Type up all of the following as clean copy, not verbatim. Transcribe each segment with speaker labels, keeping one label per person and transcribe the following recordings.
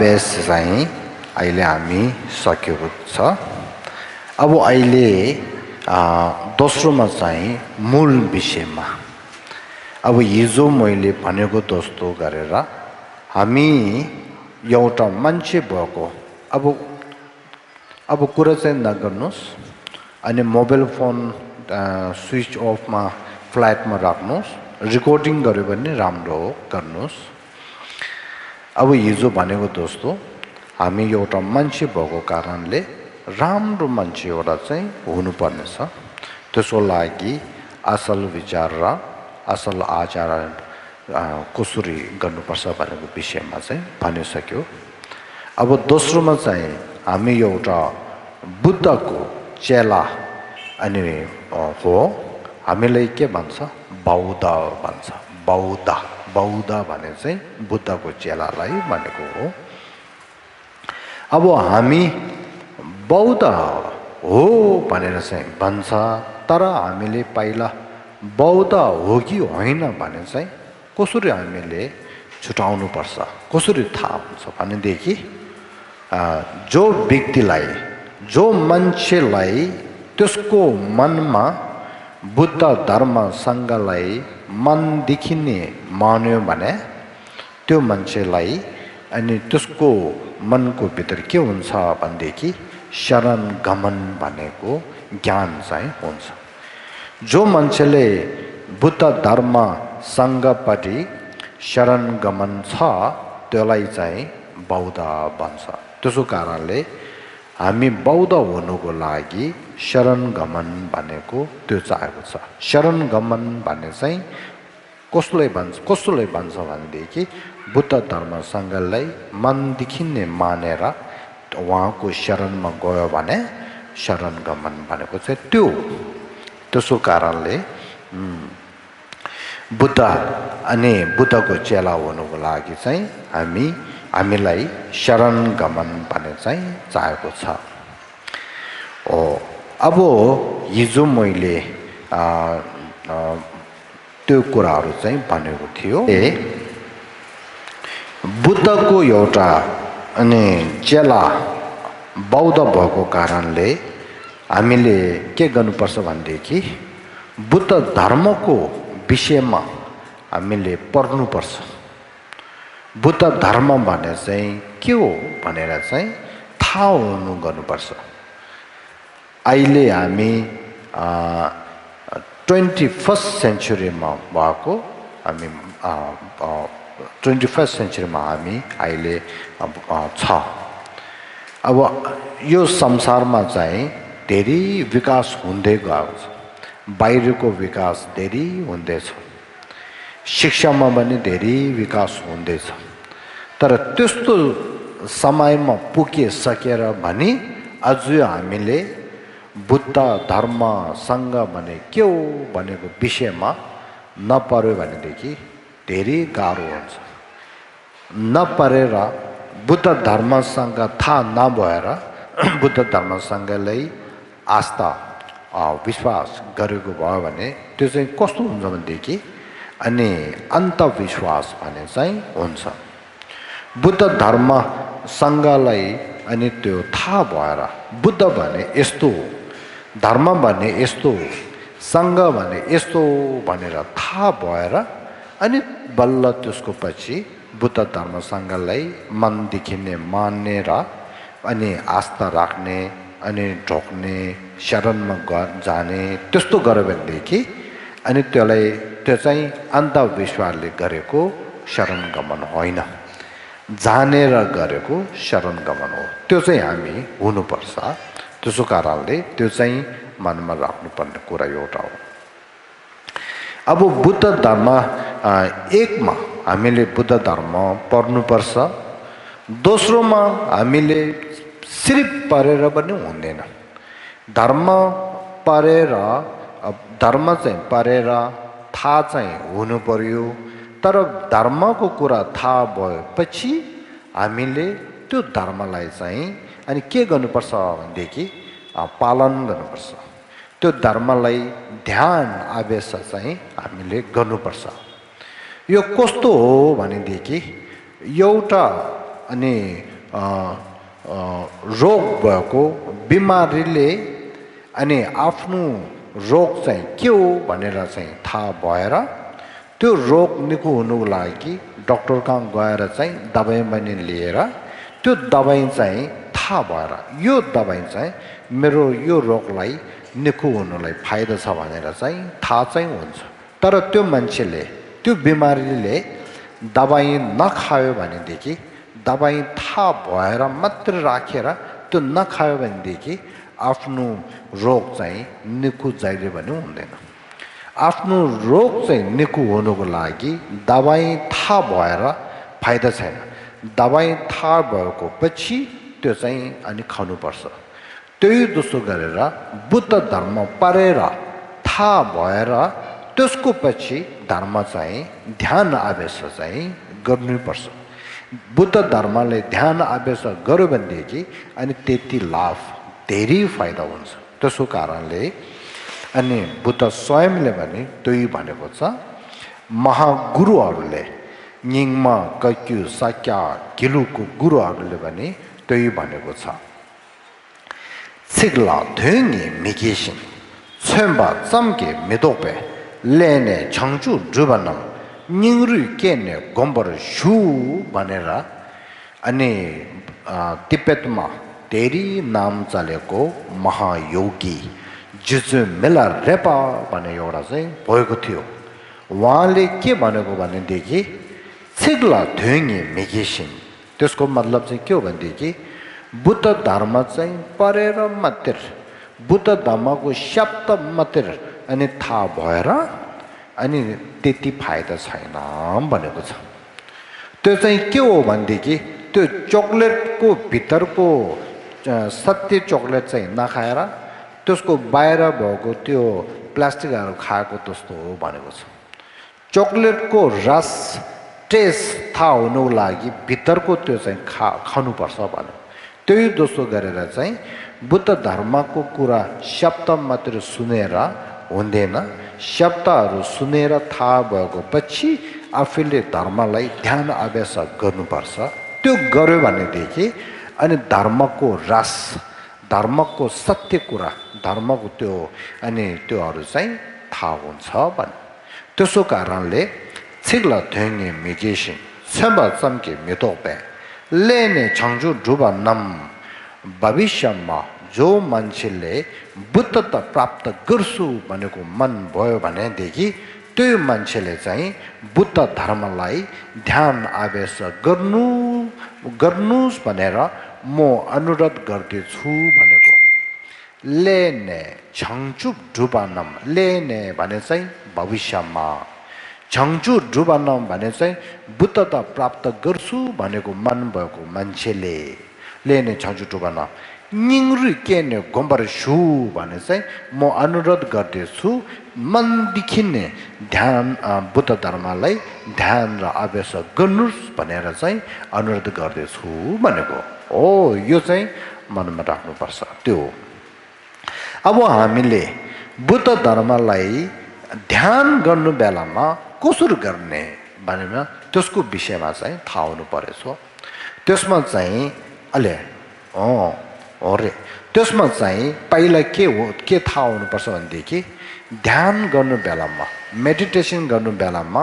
Speaker 1: Base चाहिँ अहिले हामी सकेको छ। अब अहिले दोस्रोमा चाहिँ मूल विषयमा अब हिजो मैले भनेको जस्तो गरेर हामी एउटा मान्छे भएको अब कुरा चाहिँ नगर्नुहोस् अनि मोबाइल फोन स्विच अफमा फ्लाइटमा राख्नुहोस्, रेकर्डिङ गर्यो भने राम्रो हो गर्नुहोस्। अब हिजो भनेको दोस्तो हामी एउटा मान्छे भएको कारणले राम्रो मान्छे एउटा चाहिँ हुनुपर्ने छ। त्यसको लागि असल विचार र असल आचार कसरी गर्नुपर्छ भनेको विषयमा चाहिँ भनिसक्यो। अब दोस्रोमा चाहिँ हामी एउटा बुद्धको चेला अनि हो। हामीलाई के भन्छ? बौद्ध भन्छ। बौद्ध भने चाहिँ बुद्धको चेलालाई भनेको हो। अब हामी बौद्ध हो भनेर चाहिँ भन्छ, तर हामीले पहिला बौद्ध हो कि होइन भने चाहिँ कसरी हामीले छुटाउनु पर्छ, कसरी थाहा हुन्छ भनेदेखि जो व्यक्तिलाई, जो मान्छेलाई त्यसको मनमा बुद्ध धर्म सङ्घलाई मनदेखि नै मान्यो भने त्यो मान्छेलाई अनि त्यसको मनको भित्र के हुन्छ भनेदेखि शरण गमन भनेको ज्ञान चाहिँ हुन्छ। जो मान्छेले बुद्ध धर्म सङ्घपट्टि शरण गमन छ त्यसलाई चाहिँ बौद्ध भन्छ। त्यसो कारणले हामी बौद्ध हुनुको लागि शरण गमन भनेको त्यो चाहेको छ। शरण गमन भन्ने चाहिँ कसले भन्छ भनेदेखि बुद्ध धर्म सङ्घलाई मनदेखि नै मानेर उहाँको शरणमा गयो भने शरण गमन भनेको चाहिँ त्यो। त्यसो कारणले बुद्ध अनि बुद्धको चेला हुनुको लागि चाहिँ हामीलाई शरण गमन भन्ने चाहिँ चाहेको छ। अब हिजो मैले त्यो कुराहरू चाहिँ भनेको थियो। बुद्धको एउटा अनि चेला बौद्ध भएको कारणले हामीले के गर्नुपर्छ भनेदेखि बुद्ध धर्मको विषयमा हामीले पढ्नुपर्छ। बुद्ध धर्म भने चाहिँ के हो भनेर चाहिँ थाहा हुनु गर्नुपर्छ। अहिले हामी 21st सेन्चुरीमा भएको हामी 21st सेन्चुरीमा हामी अहिले छ। अब यो संसारमा चाहिँ धेरै विकास हुँदै गएको छ। बाहिरको विकास धेरै हुँदैछ, शिक्षामा पनि धेरै विकास हुँदैछ। तर त्यस्तो समयमा पुगिसकेर भने अझै हामीले बुद्ध धर्म सङ्घ भने के हो भनेको विषयमा नपऱ्यो भनेदेखि धेरै गाह्रो हुन्छ। नपरेर बुद्ध धर्मसँग थाहा नभएर बुद्ध धर्म सङ्घलाई आस्था विश्वास गरेको भयो भने त्यो चाहिँ कस्तो हुन्छ भनेदेखि अनि अन्धविश्वास भन्ने चाहिँ हुन्छ। बुद्ध धर्म सङ्घलाई अनि त्यो थाहा भएर बुद्ध भने यस्तो हो, धर्म भने यस्तो हो, सङ्घ भने यस्तो हो भनेर थाहा भएर अनि बल्ल त्यसको पछि बुद्ध धर्म सङ्घलाई मनदेखि नै मानेर अनि आस्था राख्ने अनि ढोक्ने शरणमा जाने त्यस्तो गर्यो भनेदेखि अनि त्यो चाहिँ अन्धविश्वासले गरेको शरण गमन होइन, जानेर गरेको शरण गमन हो। त्यो चाहिँ हामी हुनुपर्छ। त्यसो कारणले त्यो चाहिँ मनमा राख्नुपर्ने कुरा एउटा हो। अब बुद्ध धर्म एकमा हामीले बुद्ध धर्म पढ्नुपर्छ। दोस्रोमा हामीले सिर्फ पढेर पनि हुँदैन। धर्म चाहिँ पढेर थाहा चाहिँ हुनु पर्यो। तर धर्मको कुरा थाहा भएपछि हामीले त्यो धर्मलाई चाहिँ अनि के गर्नुपर्छ भनेदेखि पालन गर्नुपर्छ। त्यो धर्मलाई ध्यान अभ्यास चाहिँ हामीले गर्नुपर्छ। यो कस्तो हो भनेदेखि एउटा अनि रोग भएको बिमारीले अनि आफ्नो रोग चाहिँ के हो भनेर चाहिँ थाहा भएर त्यो रोग निको हुनुको लागि डाक्टर कहाँ गएर चाहिँ दबाई पनि लिएर त्यो दबाई चाहिँ थाहा भएर यो दबाई चाहिँ मेरो यो रोगलाई निको हुनलाई फाइदा छ भनेर चाहिँ थाहा चाहिँ हुन्छ तर त्यो मान्छेले त्यो बिमारीले दबाई नखायो भनेदेखि दबाई थाहा भएर मात्र राखेर त्यो नखायो भनेदेखि आफ्नो रोग चाहिँ निको जहिले पनि हुँदैन आफ्नो रोग चाहिँ निको हुनुको लागि दबाई थाहा भएर फाइदा छैन दबाई थाहा भएको पछि त्यो चाहिँ अनि खानुपर्छ त्यही दोस्रो गरेर बुद्ध धर्म परेर थाहा भएर त्यसको पछि धर्म चाहिँ ध्यान आवेश चाहिँ गर्नुपर्छ बुद्ध धर्मले ध्यान आवेश गर्यो भनेदेखि अनि त्यति लाभ धेरै फाइदा हुन्छ त्यसो कारणले अनि बुद्ध स्वयंले पनि त्यही भनेको छ महागुरुहरूले निङमा कक्यु साक्या गिलुको गुरुहरूले पनि त्यही भनेको छ सिग्ला ध्वनि मिकेसिन छेम्बा चम्के मिदोपे लेने छङचु जुबनम निङरु केने गोम्बर सु भनेर अनि तिब्बतमा धेरै नाम चलेको महायोगी जुजु मेला रेपा भन्ने एउटा चाहिँ भएको थियो उहाँले के भनेको भनेदेखि सिग्ला ध्वनि मिकेसिन त्यसको मतलब चाहिँ के हो भनेदेखि बुद्ध धर्म चाहिँ परेर मात्र बुद्ध धर्मको शब्द मात्र अनि थाहा भएर अनि त्यति फाइदा छैन भनेको छ त्यो चाहिँ के हो भनेदेखि त्यो चकलेटको भित्रको सत्य चकलेट चाहिँ नखाएर त्यसको बाहिर भएको त्यो प्लास्टिकहरू खाएको जस्तो हो भनेको छ चकलेटको रस टेस्ट थाहा हुनुको लागि भित्रको त्यो चाहिँ खानुपर्छ भन्यो त्यही दोस्रो गरेर चाहिँ बुद्ध धर्मको कुरा शब्द मात्र सुनेर हुँदैन शब्दहरू सुनेर थाहा भएको पछि आफूले धर्मलाई ध्यान अभ्यास गर्नुपर्छ त्यो गर्यो भनेदेखि अनि धर्मको रस धर्मको सत्य कुरा धर्मको त्यो अनि त्योहरू चाहिँ थाहा हुन्छ भन्यो त्यसो कारणले छिग्ला ध्वनि मिकेसिन छेम्बा चम्के मितोपे लेने छङजु ढुबा नम भविष्यमा जो मान्छेले बुद्धता प्राप्त गर्छु भनेको मन भयो भनेदेखि त्यो मान्छेले चाहिँ बुद्ध धर्मलाई ध्यान आवेश गर्नुस् भनेर म अनुरोध गर्दैछु भनेको लेने छङचु ढुबानम लेने भने चाहिँ भविष्यमा छङचु ढुबानम भने चाहिँ बुद्धता प्राप्त गर्छु भनेको मन भएको मान्छेले लेने छङचु ढुबानम निङरु केने गोम्बर सु भने चाहिँ म अनुरोध गर्दैछु मनदेखि नै ध्यान बुद्ध धर्मलाई ध्यान र अभ्यास गर्नुस् भनेर चाहिँ अनुरोध गर्दैछु भनेको हो यो चाहिँ मनमा राख्नुपर्छ त्यो अब हामीले बुद्ध धर्मलाई ध्यान गर्नु बेलामा कसरी गर्ने भनेमा त्यसको विषयमा चाहिँ थाहा हुनु परेछ त्यसमा चाहिँ अले अरे त्यसमा चाहिँ पहिला के थाहा हुनुपर्छ भनेदेखि ध्यान गर्नु बेलामा मेडिटेसन गर्नु बेलामा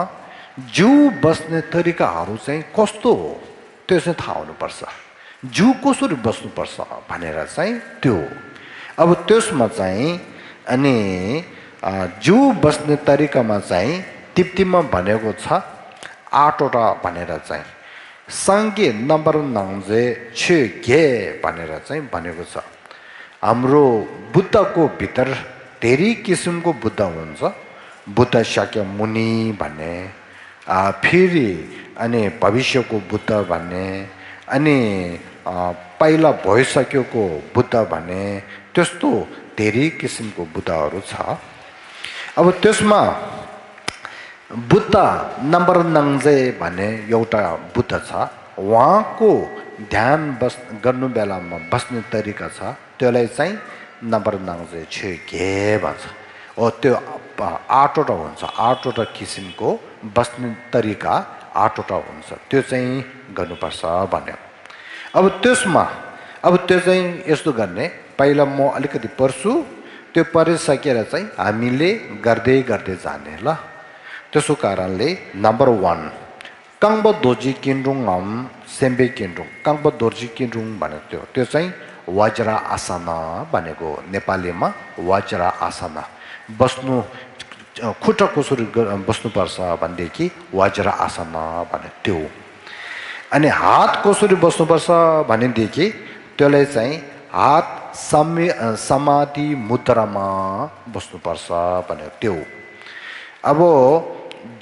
Speaker 1: जिउ बस्ने तरिकाहरू चाहिँ कस्तो हो त्यो चाहिँ थाहा हुनुपर्छ जिउ कसरी बस्नुपर्छ भनेर चाहिँ त्यो अब त्यसमा चाहिँ अनि जिउ बस्ने तरिकामा चाहिँ तिप्तीमा भनेको छ 8वटा भनेर चाहिँ सांगे नम्बर नङजे छे गे भनेर चाहिँ भनेको छ हाम्रो बुद्धको भित्र धेरै किसिमको बुद्ध हुन्छ बुद्ध शाक्य मुनि भन्ने फेरि अनि भविष्यको बुद्ध भन्ने अनि पहिला भइसकेको बुद्ध भन्ने त्यस्तो धेरै किसिमको बुद्धहरू छ अब त्यसमा बुद्ध नम्बर नङजे भन्ने एउटा बुद्ध छ उहाँको ध्यान गर्नु बेलामा बस्ने तरिका छ त्यसलाई चाहिँ नम्बर नङजे छे घे भन्छ हो त्यो 8वटा हुन्छ 8वटा किसिमको बस्ने तरिका 8वटा हुन्छ त्यो चाहिँ गर्नुपर्छ भन्यो अब त्यसमा अब त्यो चाहिँ यस्तो गर्ने पहिला म अलिकति पढ्छु त्यो पढिसकेर चाहिँ हामीले गर्दै गर्दै जाने ल त्यसो कारणले नम्बर 1 काङबो दोजी किन्डुङ हम सेम्बे किन्डुङ काङबो दोजी किन्डुङ भनेको त्यो चाहिँ वज्र आसना भनेको नेपालीमा वज्र आसना बस्नु खुट्टा कसरी बस्नुपर्छ भनेदेखि वज्र आसना भने त्यो अनि हात कसरी बस्नुपर्छ भनेदेखि त्यसलाई चाहिँ हात समाधि मुद्रामा बस्नुपर्छ भनेको त्यो अब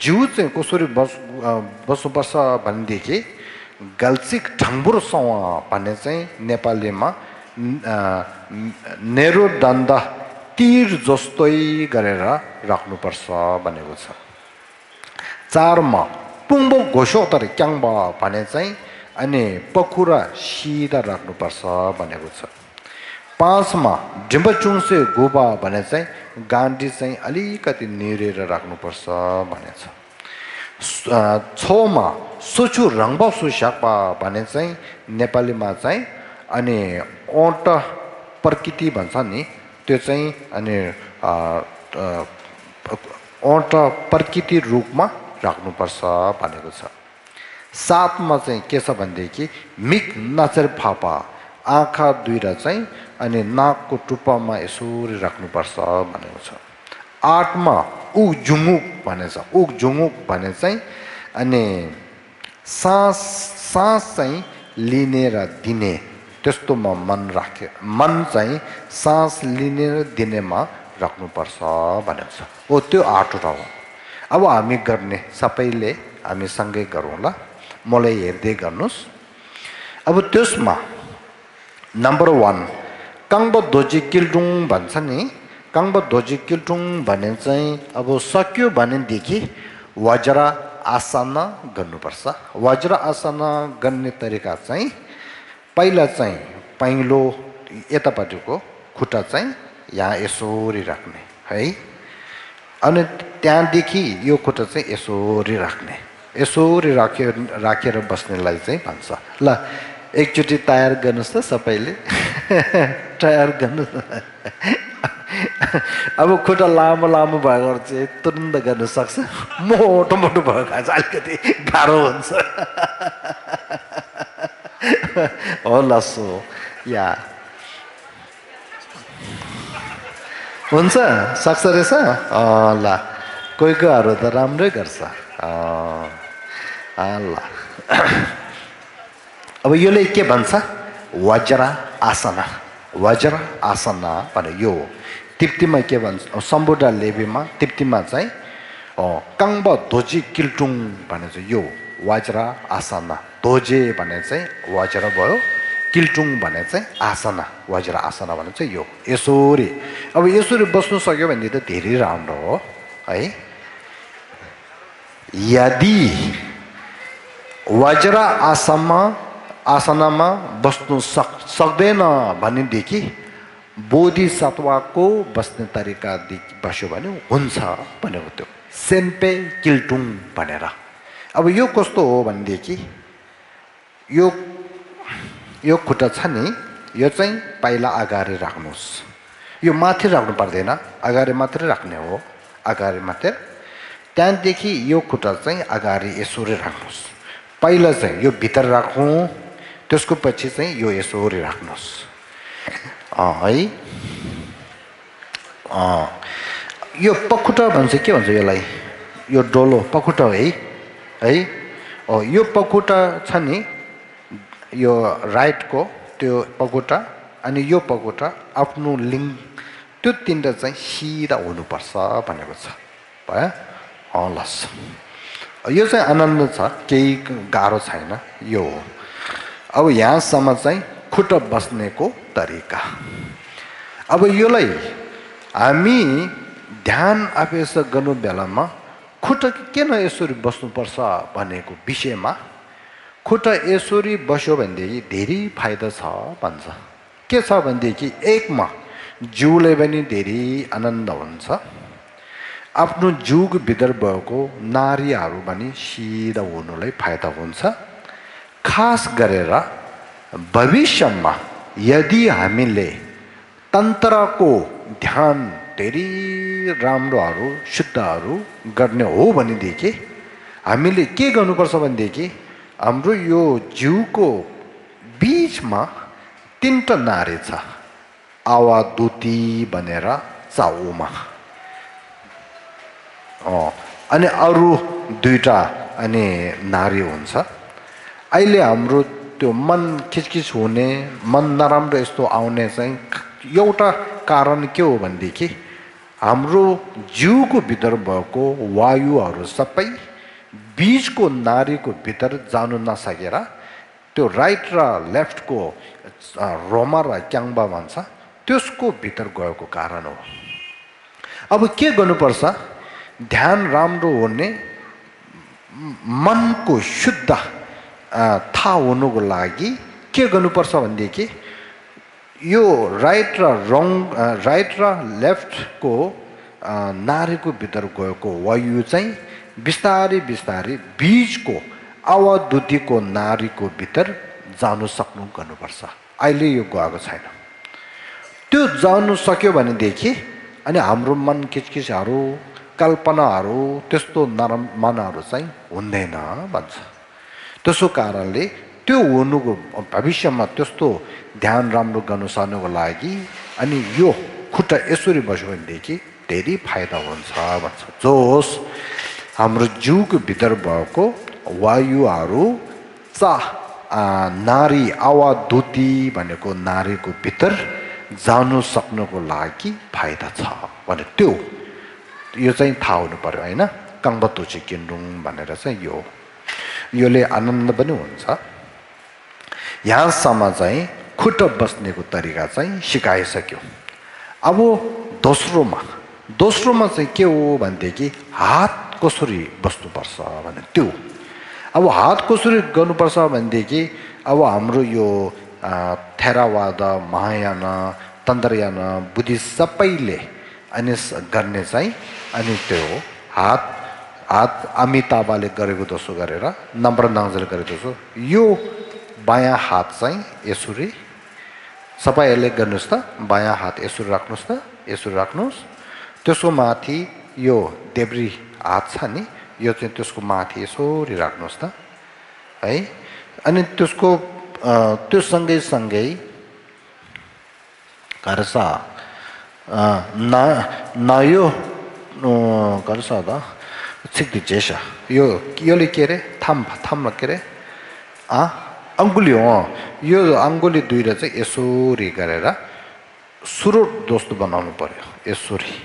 Speaker 1: जिउ चाहिँ कसरी बस्नुपर्छ भनेदेखि गल्सिक ढङ्बुरसँग भन्ने चाहिँ नेपालीमा नेरो दण्ड तीर जस्तै गरेर राख्नुपर्छ भनेको छ 4 मा पुङ्बो घोषो तर क्याङबा भने चाहिँ अनि पखुरा सिधा राख्नुपर्छ भनेको छ 5 मा डिम्बचुङसे गोबा भने चाहिँ गान्डी चाहिँ अलिकति निरेर राख्नुपर्छ भनेछ 6 मा सोचु रङ्बा सुशापा भने चाहिँ नेपालीमा चाहिँ अनि ओट प्रकृति भन्छ नि त्यो चाहिँ अनि ओट प्रकृति रूपमा राख्नुपर्छ भनेको छ 7 मा चाहिँ के छ भनेदेखि मिक नचर फापा आँखा दुईटा चाहिँ अनि नाकको टुप्पामा यसरी राख्नुपर्छ भनेको छ 8 मा उक जुङुक भनेछ उक जुङुक भने चाहिँ अनि सास चाहिँ लिने र दिने त्यस्तोमा मन चाहिँ सास लिने र दिनेमा राख्नुपर्छ भनेको छ ओ त्यो 8 हो अब हामी गर्ने सबैले हामी सँगै गरौँ ल मलाई हेर्दै गर्नुस् अब त्यसमा नम्बर 1 काङबो दोजी किल्टुङ भन्छ नि काङबो दोजी किल्टुङ भने चाहिँ अब सक्यो भनेदेखि वज्र आसना गर्नुपर्छ वज्र आसना गर्ने तरिका चाहिँ पहिला चाहिँ पाइलो यतापट्टिको खुट्टा चाहिँ यहाँ यसरी राख्ने है अनि त्यहाँदेखि यो खुट्टा चाहिँ यसरी राख्ने यसरी राखेर बस्नेलाई चाहिँ भन्छ ल एकचोटि तयार गर्नुहोस् त सबैले तयार गर्नुहोस् अब खुट्टा लामो लामो भएर चाहिँ तुरुन्त गर्न सक्छ मोटो मोटो भएको चाहिँ अलिकति गाह्रो हुन्छ होला सो या हुन्छ सक्छ रहेछ ल कोही कोहीहरू त राम्रै गर्छ ल अब यसले के भन्छ वज्र आसना भने यो तिप्तीमा के भन्छ सम्बुडा लेबीमा तिप्तीमा चाहिँ काङबा दोजी किल्टुङ भने चाहिँ यो वज्र आसना दोजे भने चाहिँ वज्र भयो किल्टुङ भने चाहिँ आसना वज्र आसना भने चाहिँ यो यसरी अब यसरी बस्नु सक्यो भने त धेरै राम्रो हो है यदि वज्र आसनामा बस्नु सक्दैन भनेदेखि बोधिसत्वको बस्ने तरिका बस्यो भने हुन्छ भनेको त्यो सेम्पे किल्टुङ भनेर अब यो कस्तो हो भनेदेखि यो खुट्टा छ नि यो चाहिँ पहिला अगाडि राख्नुहोस् यो माथि राख्नु पर्दैन अगाडि मात्रै राख्ने हो अगाडि मात्रै त्यहाँदेखि यो खुट्टा चाहिँ अगाडि यसरी राख्नुहोस् पहिला चाहिँ यो भित्र राखौँ त्यसको पछि चाहिँ यो यसरी राख्नुहोस् है यो पखुटा भन्छ के भन्छ यसलाई यो डोलो पखुटा है यो पखुटा छ नि यो राइटको त्यो पखुटा अनि यो पखुटा आफ्नो लिङ त्यो तिनवटा चाहिँ सिधा हुनुपर्छ भनेको छ भयो लस यो चाहिँ आनन्द छ केही गाह्रो छैन यो हो अब यहाँसम्म चाहिँ खुट्टा बस्नेको तरिका अब यसलाई हामी ध्यान अभ्यास गर्नु बेलामा खुट्टा किन यसरी बस्नुपर्छ भनेको विषयमा खुट्टा यसरी बस्यो भनेदेखि धेरै फाइदा छ भन्छ के छ भनेदेखि एकमा जिउलाई पनि धेरै आनन्द हुन्छ आफ्नो जिउको भित्र भएको नारीहरू पनि सिधा हुनुलाई फाइदा हुन्छ खास गरेर भविष्यमा यदि हामीले तन्त्रको ध्यान धेरै राम्रोहरू शुद्धहरू गर्ने हो भनेदेखि हामीले के गर्नुपर्छ भनेदेखि हाम्रो यो जिउको बीचमा तीनटा नारी छ आवादुती भनेर चाउमा अनि अरू दुईटा अनि नारी हुन्छ अहिले हाम्रो त्यो मन खिचखिच हुने मन नराम्रो यस्तो आउने चाहिँ एउटा कारण के हो भनेदेखि हाम्रो जिउको भित्र भएको वायुहरू सबै बीचको नारीको भित्र जानु नसकेर त्यो राइट र लेफ्टको रोमा र क्याङ्बा भन्छ त्यसको भित्र गएको कारण हो अब के गर्नुपर्छ ध्यान राम्रो हुने मनको शुद्ध थाहा हुनुको लागि के गर्नुपर्छ भनेदेखि यो राइट र लेफ्टको नारीको भित्र गएको वायु चाहिँ बिस्तारै बिस्तारै बीचको आवादुतीको नारीको भित्र जानु सक्नु गर्नुपर्छ अहिले यो गएको छैन त्यो जानु सक्यो भनेदेखि अनि हाम्रो मन किचकिचहरू कल्पनाहरू त्यस्तो मनहरू चाहिँ हुँदैन भन्छ त्यसो कारणले त्यो हुनुको भविष्यमा त्यस्तो ध्यान राम्रो गर्नु सक्नुको लागि अनि यो खुट्टा यसरी बस्यो भनेदेखि धेरै फाइदा हुन्छ भन्छ जोस हाम्रो जिउको भित्र भएको वायुहरू नारी आवादुती भनेको नारीको भित्र जानु सक्नुको लागि फाइदा छ भने त्यो यो चाहिँ थाहा हुनु पर्यो होइन काङ्बतुची किन्डुङ भनेर चाहिँ योले आनन्द पनि हुन्छ यहाँसम्म चाहिँ खुट्टा बस्नेको तरिका चाहिँ सिकाइसक्यो अब दोस्रोमा चाहिँ के हो भनेदेखि हात कसरी बस्नुपर्छ भने त्यो अब हात कसरी गर्नुपर्छ भनेदेखि अब हाम्रो यो थेरावाद महायान तन्त्रयान बुद्धिस्ट सबैले अनि गर्ने चाहिँ अनि त्यो हात अमिताभले गरेको जसो गरेर नम्र नाङ्जले गरेको जसो यो बायाँ हात चाहिँ यसरी सबैले गर्नुहोस् त बायाँ हात यसरी राख्नुहोस् त यसरी राख्नुहोस् त्यसको माथि यो देब्री हात छ नि यो चाहिँ त्यसको माथि यसरी राख्नुहोस् त है अनि त्यसको त्यो सँगै करसा यो करसा दा छिक्दी जेसा योले के अरे थाम के अरे अङ्गुली हो यो अङ्गुली दुईटा चाहिँ यसरी गरेर सुरुट जस्तो बनाउनु पर्यो यसरी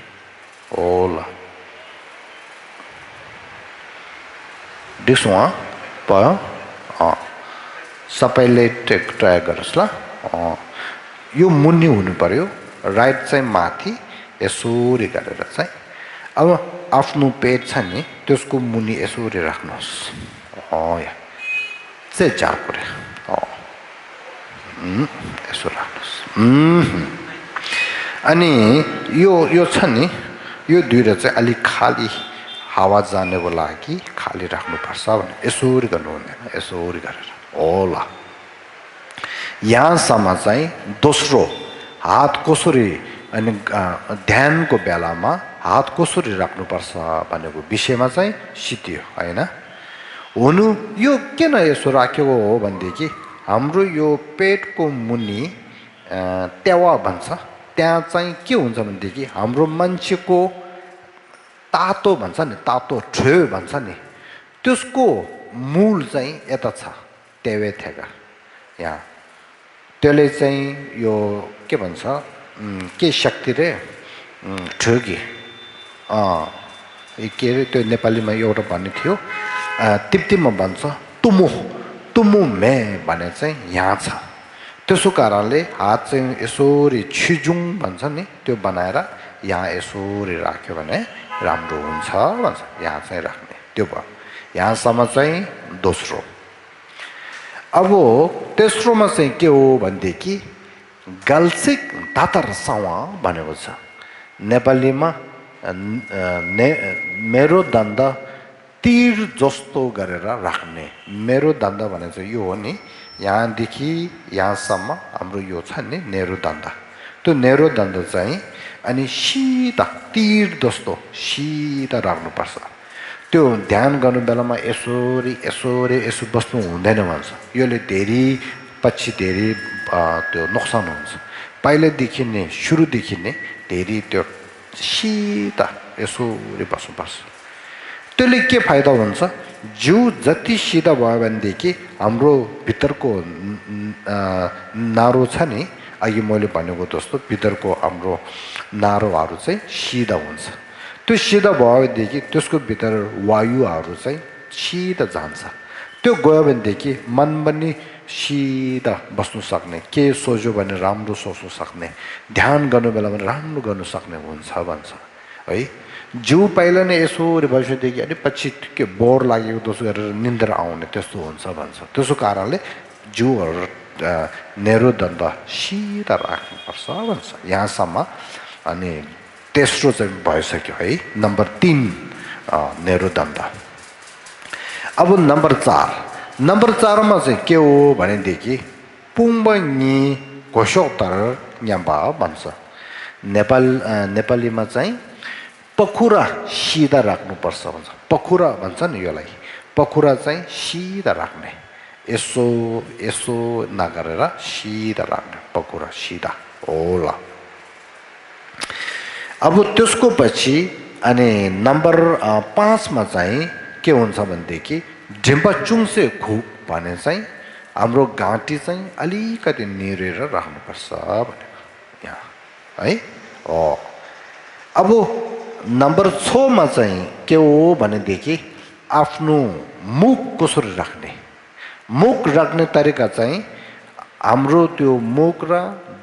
Speaker 1: होला डिसो भयो सबैले ट्राई गर्नुहोस् ल यो मुनि हुनु पर्यो राइट चाहिँ माथि यसरी गरेर चाहिँ अब आफ्नो पेट छ नि त्यसको मुनि यसरी राख्नुहोस् चाहिँ चार पर्यो यसो राख्नुहोस् अनि यो छ नि यो दुईटा चाहिँ अलिक खाली हावा जानको लागि खाली राख्नुपर्छ भने यसरी गर्नु हुँदैन यसरी गरेर होला यहाँसम्म चाहिँ दोस्रो हात कसरी अनि ध्यानको बेलामा हात कसरी राख्नुपर्छ भनेको विषयमा चाहिँ सिद्धियो होइन हुनु यो किन यसो राखेको हो भनेदेखि हाम्रो यो पेटको मुनि टेवा भन्छ त्यहाँ चाहिँ के हुन्छ भनेदेखि हाम्रो मान्छेको तातो भन्छ नि तातो ठ्यो भन्छ नि त्यसको मूल चाहिँ यता छ टेवे थेगा यहाँ त्यसले चाहिँ यो के भन्छ के शक्ति रे ठ्योगी के अरे त्यो नेपालीमा एउटा भन्ने थियो तिब्तीमा भन्छ तुमु मे भने चाहिँ यहाँ छ त्यसो कारणले हात चाहिँ यसरी छिजुङ भन्छ नि त्यो बनाएर यहाँ यसरी राख्यो भने राम्रो हुन्छ भन्छ यहाँ चाहिँ राख्ने त्यो भयो यहाँसम्म चाहिँ दोस्रो अब तेस्रोमा चाहिँ के हो भनेदेखि गल्सिक दातर सावा भनेको छ नेपालीमा मेरो दन्द तीर जस्तो गरेर राख्ने मेरो दन्द भने चाहिँ यो हो नि यहाँदेखि यहाँसम्म हाम्रो यो छ नि नेरुदण्ड त्यो नेरुदण्ड चाहिँ अनि सिधा तीर जस्तो सिधा राख्नुपर्छ त्यो ध्यान गर्नु बेलामा यसो बस्नु हुँदैन भन्छ यसले धेरै पछि धेरै त्यो नोक्सान हुन्छ पहिलेदेखि नै सुरुदेखि नै धेरै त्यो सिधा यसरी बस्नुपर्छ त्यसले के फाइदा हुन्छ जिउ जति सिधा भयो भनेदेखि हाम्रो भित्रको नारो छ नि अघि मैले भनेको जस्तो भित्रको हाम्रो नारोहरू चाहिँ सिधा हुन्छ त्यो सिधा भयो भनेदेखि त्यसको भित्र वायुहरू चाहिँ सिधा जान्छ त्यो गयो भनेदेखि मन पनि सिधा बस्नु सक्ने के सोच्यो भने राम्रो सोच्नु सक्ने ध्यान गर्नु बेलामा राम्रो गर्नु सक्ने हुन्छ भन्छ है जिउ पहिला नै यसरी भइसकेदेखि अनि पछि के बोर लागेको जस्तो गरेर निन्द्रा आउने त्यस्तो हुन्छ भन्छ त्यसो कारणले जिउहरू नेरुदण्ड सिधा राख्नुपर्छ भन्छ यहाँसम्म अनि तेस्रो चाहिँ भइसक्यो है नम्बर 3 नेरुदण्ड अब नम्बर 4 मा चाहिँ के हो भनेदेखि पुङ्बनी घोषोत्तर न्याम्बा भन्छ नेपालीमा चाहिँ पखुरा सिधा राख्नुपर्छ भन्छ पखुरा भन्छ नि यसलाई पखुरा चाहिँ सिधा राख्ने यसो नगरेर सिधा राख्ने पखुरा सिधा होला अब त्यसको पछि अनि नम्बर 5 मा चाहिँ के हुन्छ भनेदेखि ढिम्बा चुङ्से खुप भने चाहिँ हाम्रो घाँटी चाहिँ अलिकति निरेर राख्नुपर्छ भनेको यहाँ है अब नम्बर 6 मा चाहिँ के हो भनेदेखि आफ्नो मुख कसरी राख्ने मुख राख्ने तरिका चाहिँ हाम्रो त्यो मुख र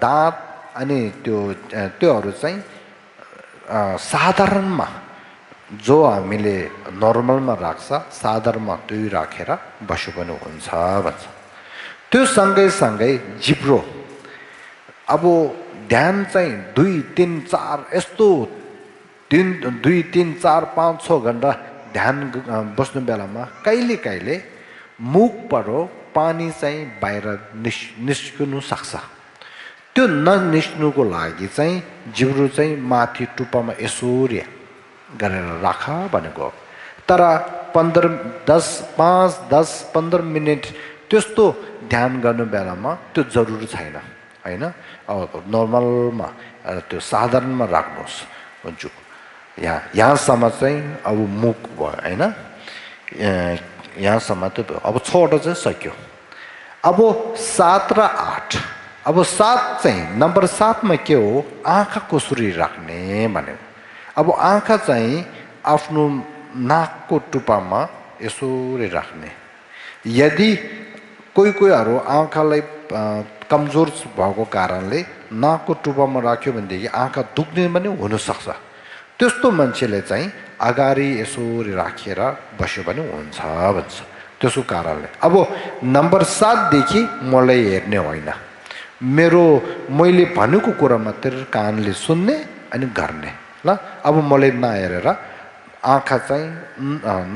Speaker 1: दाँत अनि त्योहरू चाहिँ साधारणमा जो हामीले नर्मलमा राख्छ साधारणमा त्यो राखेर बस्यो पनि हुन्छ भन्छ त्यो सँगै जिब्रो अब ध्यान चाहिँ 2 3 4 यस्तो 2 3 4 5 6 घण्टा ध्यान बस्नु बेलामा कहिले मुखबाट पानी चाहिँ बाहिर निस्किनु सक्छ त्यो ननिस्किनुको लागि चाहिँ जिब्रो चाहिँ माथि टुप्पामा यसोरी गरेर राख भनेको तर 5-10-15 मिनट त्यस्तो ध्यान गर्नु बेलामा त्यो जरुरी छैन हैन अब नर्मलमा त्यो साधारणमा राख्नुहोस् भन्छु यहाँसम्म चाहिँ अब मुख भयो हैन यहाँसम्म त अब 6 वटा चाहिँ सक्यो अब 7 र 8 अब 7 चाहिँ नम्बर 7 मा के हो आँखा कसरी राख्ने भनेको अब आँखा चाहिँ आफ्नो नाकको टुप्पामा यसरी राख्ने यदि कोहीहरू आँखालाई कमजोर भएको कारणले नाकको टुप्पामा राख्यो भनेदेखि आँखा दुख्ने पनि हुनसक्छ त्यस्तो मान्छेले चाहिँ अगाडि यसरी राखेर बस्यो भने हुन्छ भन्छ त्यसको कारणले अब नम्बर 7 देखि मलाई हेर्ने होइन मैले भनेको कुरा मात्र कानले सुन्ने अनि गर्ने ल अब मलाई नहेरेर आँखा चाहिँ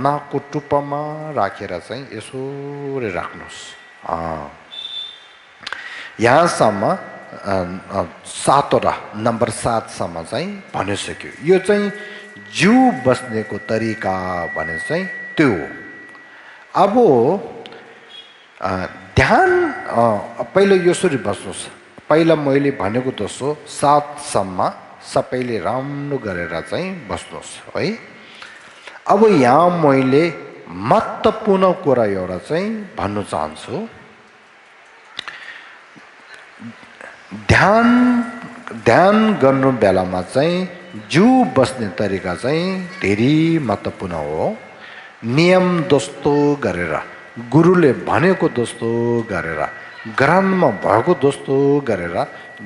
Speaker 1: नाकको टुप्पामा राखेर चाहिँ यसरी राख्नुहोस् यहाँसम्म 7 वटा नम्बर 7 सम्म चाहिँ भनिसक्यो यो चाहिँ जिउ बस्नेको तरिका भने चाहिँ त्यो हो अब ध्यान पहिला यसरी बस्नुहोस् पहिला मैले भनेको जस्तो 7 सम्म सबैले राम्रो गरेर चाहिँ बस्नुहोस् है अब यहाँ मैले महत्त्वपूर्ण कुरा एउटा चाहिँ भन्न चाहन्छु ध्यान गर्नु बेलामा चाहिँ जिउ बस्ने तरिका चाहिँ धेरै महत्त्वपूर्ण हो नियम जस्तो गरेर गुरुले भनेको जस्तो गरेर ग्रहणमा भएको जस्तो गरेर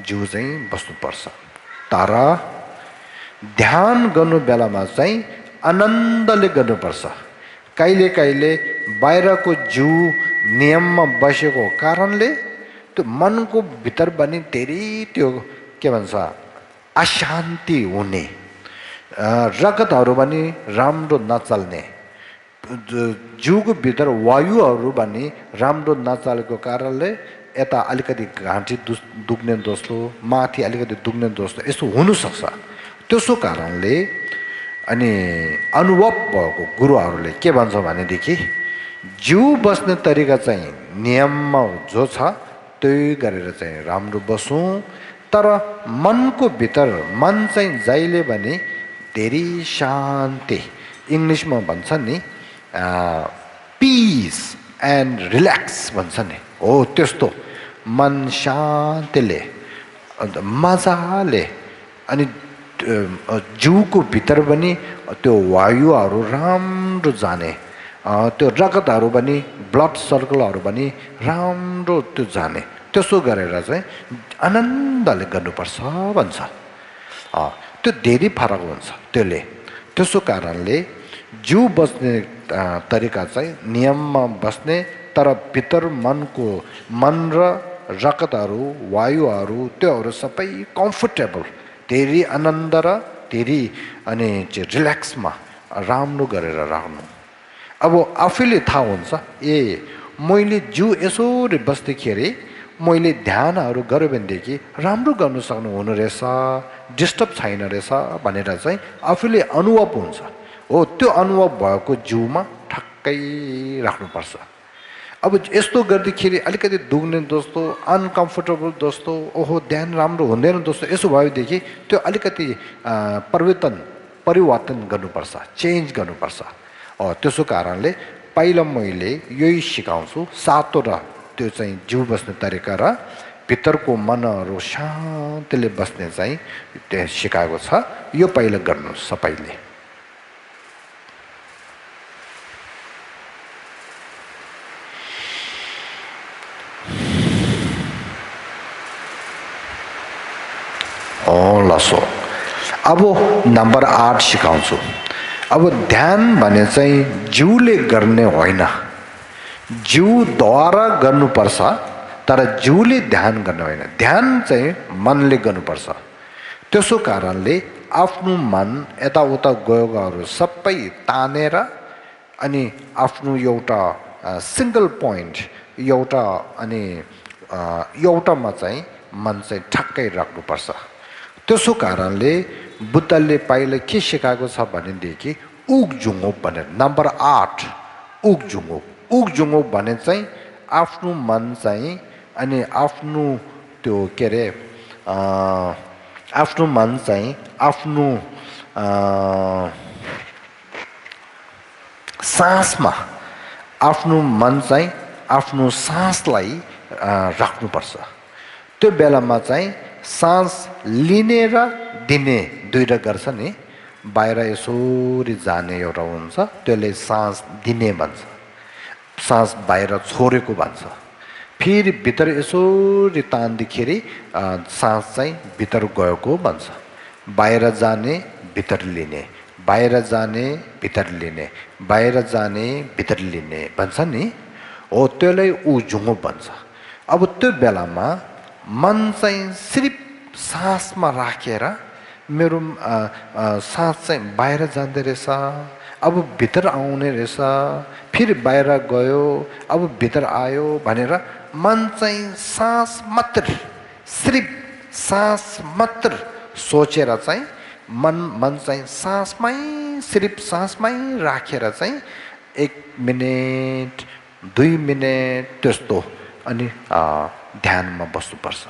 Speaker 1: जिउ चाहिँ बस्नुपर्छ तर ध्यान गर्नु बेलामा चाहिँ आनन्दले गर्नुपर्छ कहिले बाहिरको जिउ नियममा बसेको कारणले त्यो मनको भित्र पनि धेरै त्यो के भन्छ अशान्ति हुने रगतहरू पनि राम्रो नचल्ने जिउको भित्र वायुहरू भने राम्रो नचलेको कारणले यता अलिकति घाँटी दुख्ने दोस्रो माथि अलिकति दुख्ने दोस्रो यसो हुनसक्छ त्यसो कारणले अनि अनुभव भएको गुरुहरूले के भन्छ भनेदेखि जिउ बस्ने तरिका चाहिँ नियममा जो छ त्यही गरेर चाहिँ राम्रो बसौँ तर मनको भित्र मन चाहिँ जहिले भने धेरै शान्ति इङ्ग्लिसमा भन्छ नि पिस एन्ड रिल्याक्स भन्छ नि हो त्यस्तो मन शान्तिले मजाले अनि जिउको भित्र पनि त्यो वायुहरू राम्रो जाने त्यो रगतहरू पनि ब्लड सर्कलहरू पनि राम्रो त्यो जाने त्यसो गरेर चाहिँ आनन्दले गर्नुपर्छ भन्छ त्यो धेरै फरक हुन्छ त्यसले त्यसो कारणले जिउ बस्ने तरिका चाहिँ नियममा बस्ने तर भित्र मन र रगतहरू वायुहरू त्योहरू सबै कम्फर्टेबल धेरै आनन्द र धेरै अनि चाहिँ रिल्याक्समा राम्रो गरेर राख्नु अब आफैले थाहा हुन्छ मैले जिउ यसरी बस्दाखेरि मैले ध्यानहरू गरेँ भनेदेखि राम्रो गर्नु सक्नु हुने रहेछ डिस्टर्ब छैन रहेछ भनेर चाहिँ आफैले अनुभव हुन्छ हो त्यो अनुभव भएको जिउमा ठक्कै राख्नुपर्छ अब यस्तो गर्दाखेरि अलिकति दुख्ने दोस्तो अनकम्फर्टेबल दोस्तो ओहो ध्यान राम्रो हुँदैन दोस्तो यसो भएदेखि त्यो अलिकति परिवर्तन गर्नुपर्छ चेन्ज गर्नुपर्छ त्यसो कारणले पहिला मैले यही सिकाउँछु सातवटा त्यो चाहिँ जिउ बस्ने तरिका र भित्रको मनहरू शान्तिले बस्ने चाहिँ त्यो सिकाएको छ यो पहिला गर्नु सबैले लसो अब नम्बर 8 सिकाउँछु अब ध्यान भने चाहिँ जिउले गर्ने होइन जिउद्वारा गर्नुपर्छ तर जिउले ध्यान गर्ने होइन ध्यान चाहिँ मनले गर्नुपर्छ त्यसो कारणले आफ्नो मन यताउता गएकोहरू सबै तानेर अनि आफ्नो एउटा सिंगल पोइन्ट एउटा अनि एउटामा चाहिँ मन चाहिँ ठक्कै राख्नुपर्छ त्यसो कारणले बुद्धले पहिला के सिकाएको छ भनेदेखि उगजुङोप भनेर नम्बर 8 उगजुङोप भने चाहिँ आफ्नो मन चाहिँ अनि आफ्नो त्यो के अरे आफ्नो मन चाहिँ आफ्नो सासमा आफ्नो मन चाहिँ आफ्नो सासलाई राख्नुपर्छ त्यो बेलामा चाहिँ सास लिने र दिने दुईटा गर्छ नि बाहिर यसरी जाने एउटा हुन्छ त्यसले सास दिने भन्छ सास बाहिर छोडेको भन्छ फेरि भित्र यसरी तान्दाखेरि सास चाहिँ भित्र गएको भन्छ बाहिर जाने भित्र लिने बाहिर जाने भित्र लिने बाहिर जाने भित्र लिने भन्छ नि हो त्यसलाई उजुङो भन्छ अब त्यो बेलामा मन चाहिँ सिर्फ सासमा राखेर मेरो सास चाहिँ बाहिर जाँदो रहेछ अब भित्र आउने रहेछ फेरि बाहिर गयो अब भित्र आयो भनेर मन चाहिँ सास मात्र सिर्फ सास मात्र सोचेर चाहिँ मन चाहिँ सासमै सिर्फ सासमै राखेर चाहिँ 1 मिनेट 2 मिनेट त्यस्तो अनि ध्यानमा बस्नुपर्छ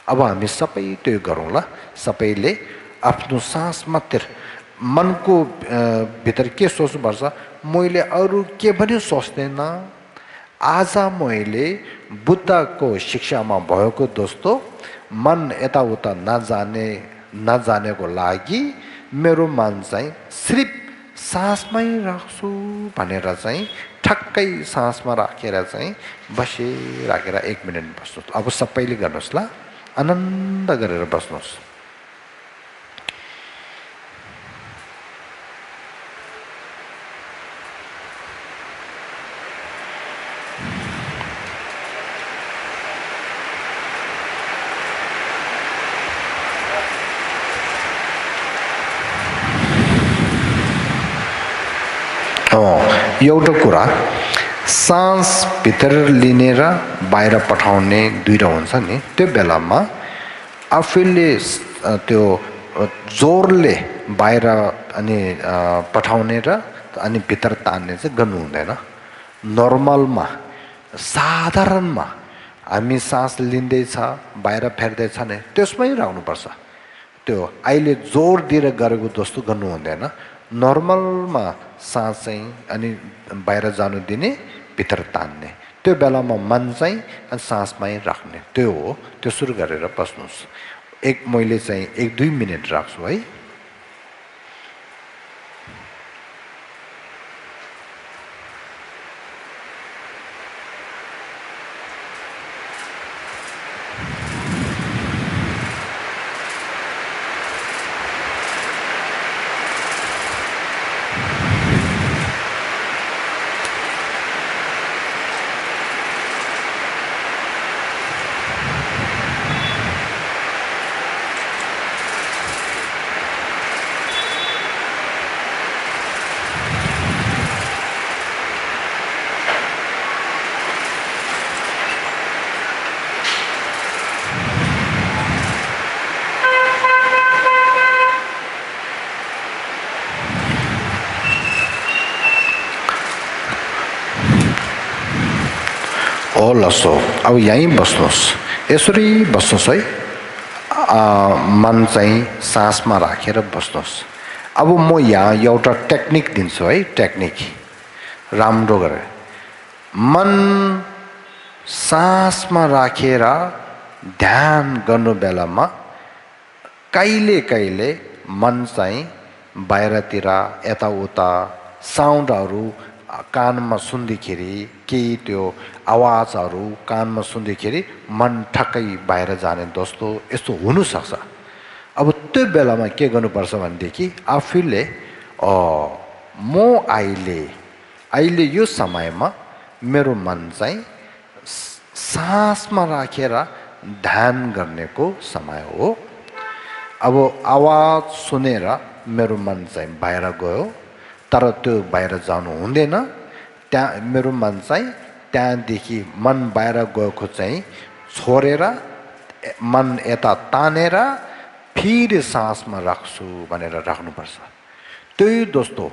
Speaker 1: अब हामी सबै त्यो गरौँ ल सबैले आफ्नो सास मात्र मनको भित्र के सोच्नुपर्छ मैले अरू के पनि सोच्दैन आज मैले बुद्धको शिक्षामा भएको दोस्तो मन यताउता नजानेको लागि मेरो मन चाहिँ सिर्फ सासमै राख्छु भनेर चाहिँ ठक्कै सासमा राखेर चाहिँ राखेर 1 मिनट बस्नु अब सबैले गर्नुहोस् ल आनन्द गरेर बस्नुहोस् एउटा कुरा सास भित्र लिने र बाहिर पठाउने दुईटा हुन्छ नि त्यो बेलामा आफूले त्यो जोरले बाहिर अनि पठाउने र अनि भित्र तान्ने चाहिँ गर्नु हुँदैन नर्मलमा साधारणमा हामी सास लिँदैछ बाहिर फेर्दैछ नि त्यसमै राख्नुपर्छ त्यो अहिले जोर दिएर गरेको जस्तो गर्नु हुँदैन नर्मलमा सास चाहिँ अनि बाहिर जानु दिने भित्र तान्ने त्यो बेलामा मन चाहिँ अनि सासमै राख्ने त्यो हो त्यो सुरु गरेर बस्नुहोस् मैले चाहिँ 1-2 मिनट राख्छु है लसो अब यहीँ बस्नुहोस् यसरी बस्नुहोस् है मन चाहिँ सासमा राखेर बस्नुहोस् अब म यहाँ एउटा टेक्निक दिन्छु है टेक्निक राम्रो गरेर मन सासमा राखेर ध्यान गर्नु बेलामा कहिले कहिले मन चाहिँ बाहिरतिर यताउता साउन्डहरू कानमा सुन्दाखेरि केही त्यो आवाजहरू कानमा सुन्दाखेरि मन ठक्कै बाहिर जाने जस्तो यस्तो हुनसक्छ अब त्यो बेलामा के गर्नुपर्छ भनेदेखि आफूले म अहिले यो समयमा मेरो मन चाहिँ सासमा राखेर ध्यान गर्नेको समय हो अब आवाज सुनेर मेरो मन चाहिँ बाहिर गयो तर त्यो बाहिर जानु हुँदैन त्यहाँ मेरो मन चाहिँ त्यहाँदेखि मन बाहिर गएको चाहिँ छोडेर मन यता तानेर फेरि सासमा राख्छु भनेर राख्नुपर्छ त्यही दोस्तो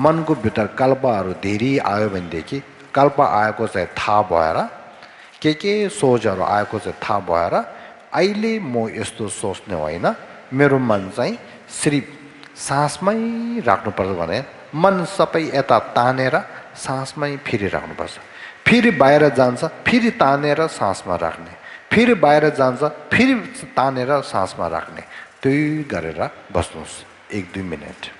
Speaker 1: मनको भित्र कल्पहरू धेरै आयो भनेदेखि कल्प आएको चाहिँ थाहा भएर के सोचहरू आएको चाहिँ थाहा भएर अहिले म यस्तो सोच्ने होइन मेरो मन चाहिँ सिर्फ सासमै राख्नुपर्छ भने मन सबै यता तानेर सासमै फेरि राख्नुपर्छ फेरि बाहिर जान्छ फेरि तानेर सासमा राख्ने फेरि बाहिर जान्छ फेरि तानेर सासमा राख्ने त्यही गरेर बस्नुहोस् 1-2 मिनट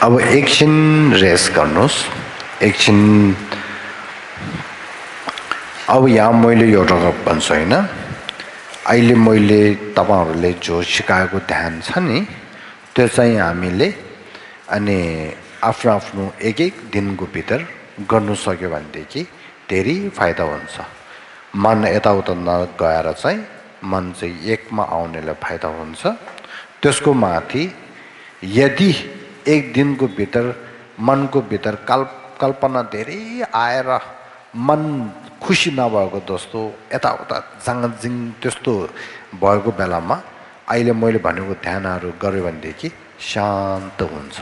Speaker 1: अब एकछिन रेस्ट गर्नुहोस् एकछिन अब यहाँ मैले एउटा भन्छु हैन अहिले मैले तपाईहरुले जो सिकाएको ध्यान छ नि त्यो चाहिँ हामीले अनि आफ्नो आफ्नो एक एक दिनको भित्र गर्नु सक्यो भनेदेखि धेरै फाइदा हुन्छ मन यताउता नगएर चाहिँ मन चाहिँ एकमा आउनेलाई फाइदा हुन्छ त्यसको माथि यदि एक दिनको भित्र मनको भित्र कल्पना धेरै आएर मन खुसी नभएको जस्तो यताउता जाङजिङ त्यस्तो भएको बेलामा अहिले मैले भनेको ध्यानहरू गर्यो भनेदेखि शान्त हुन्छ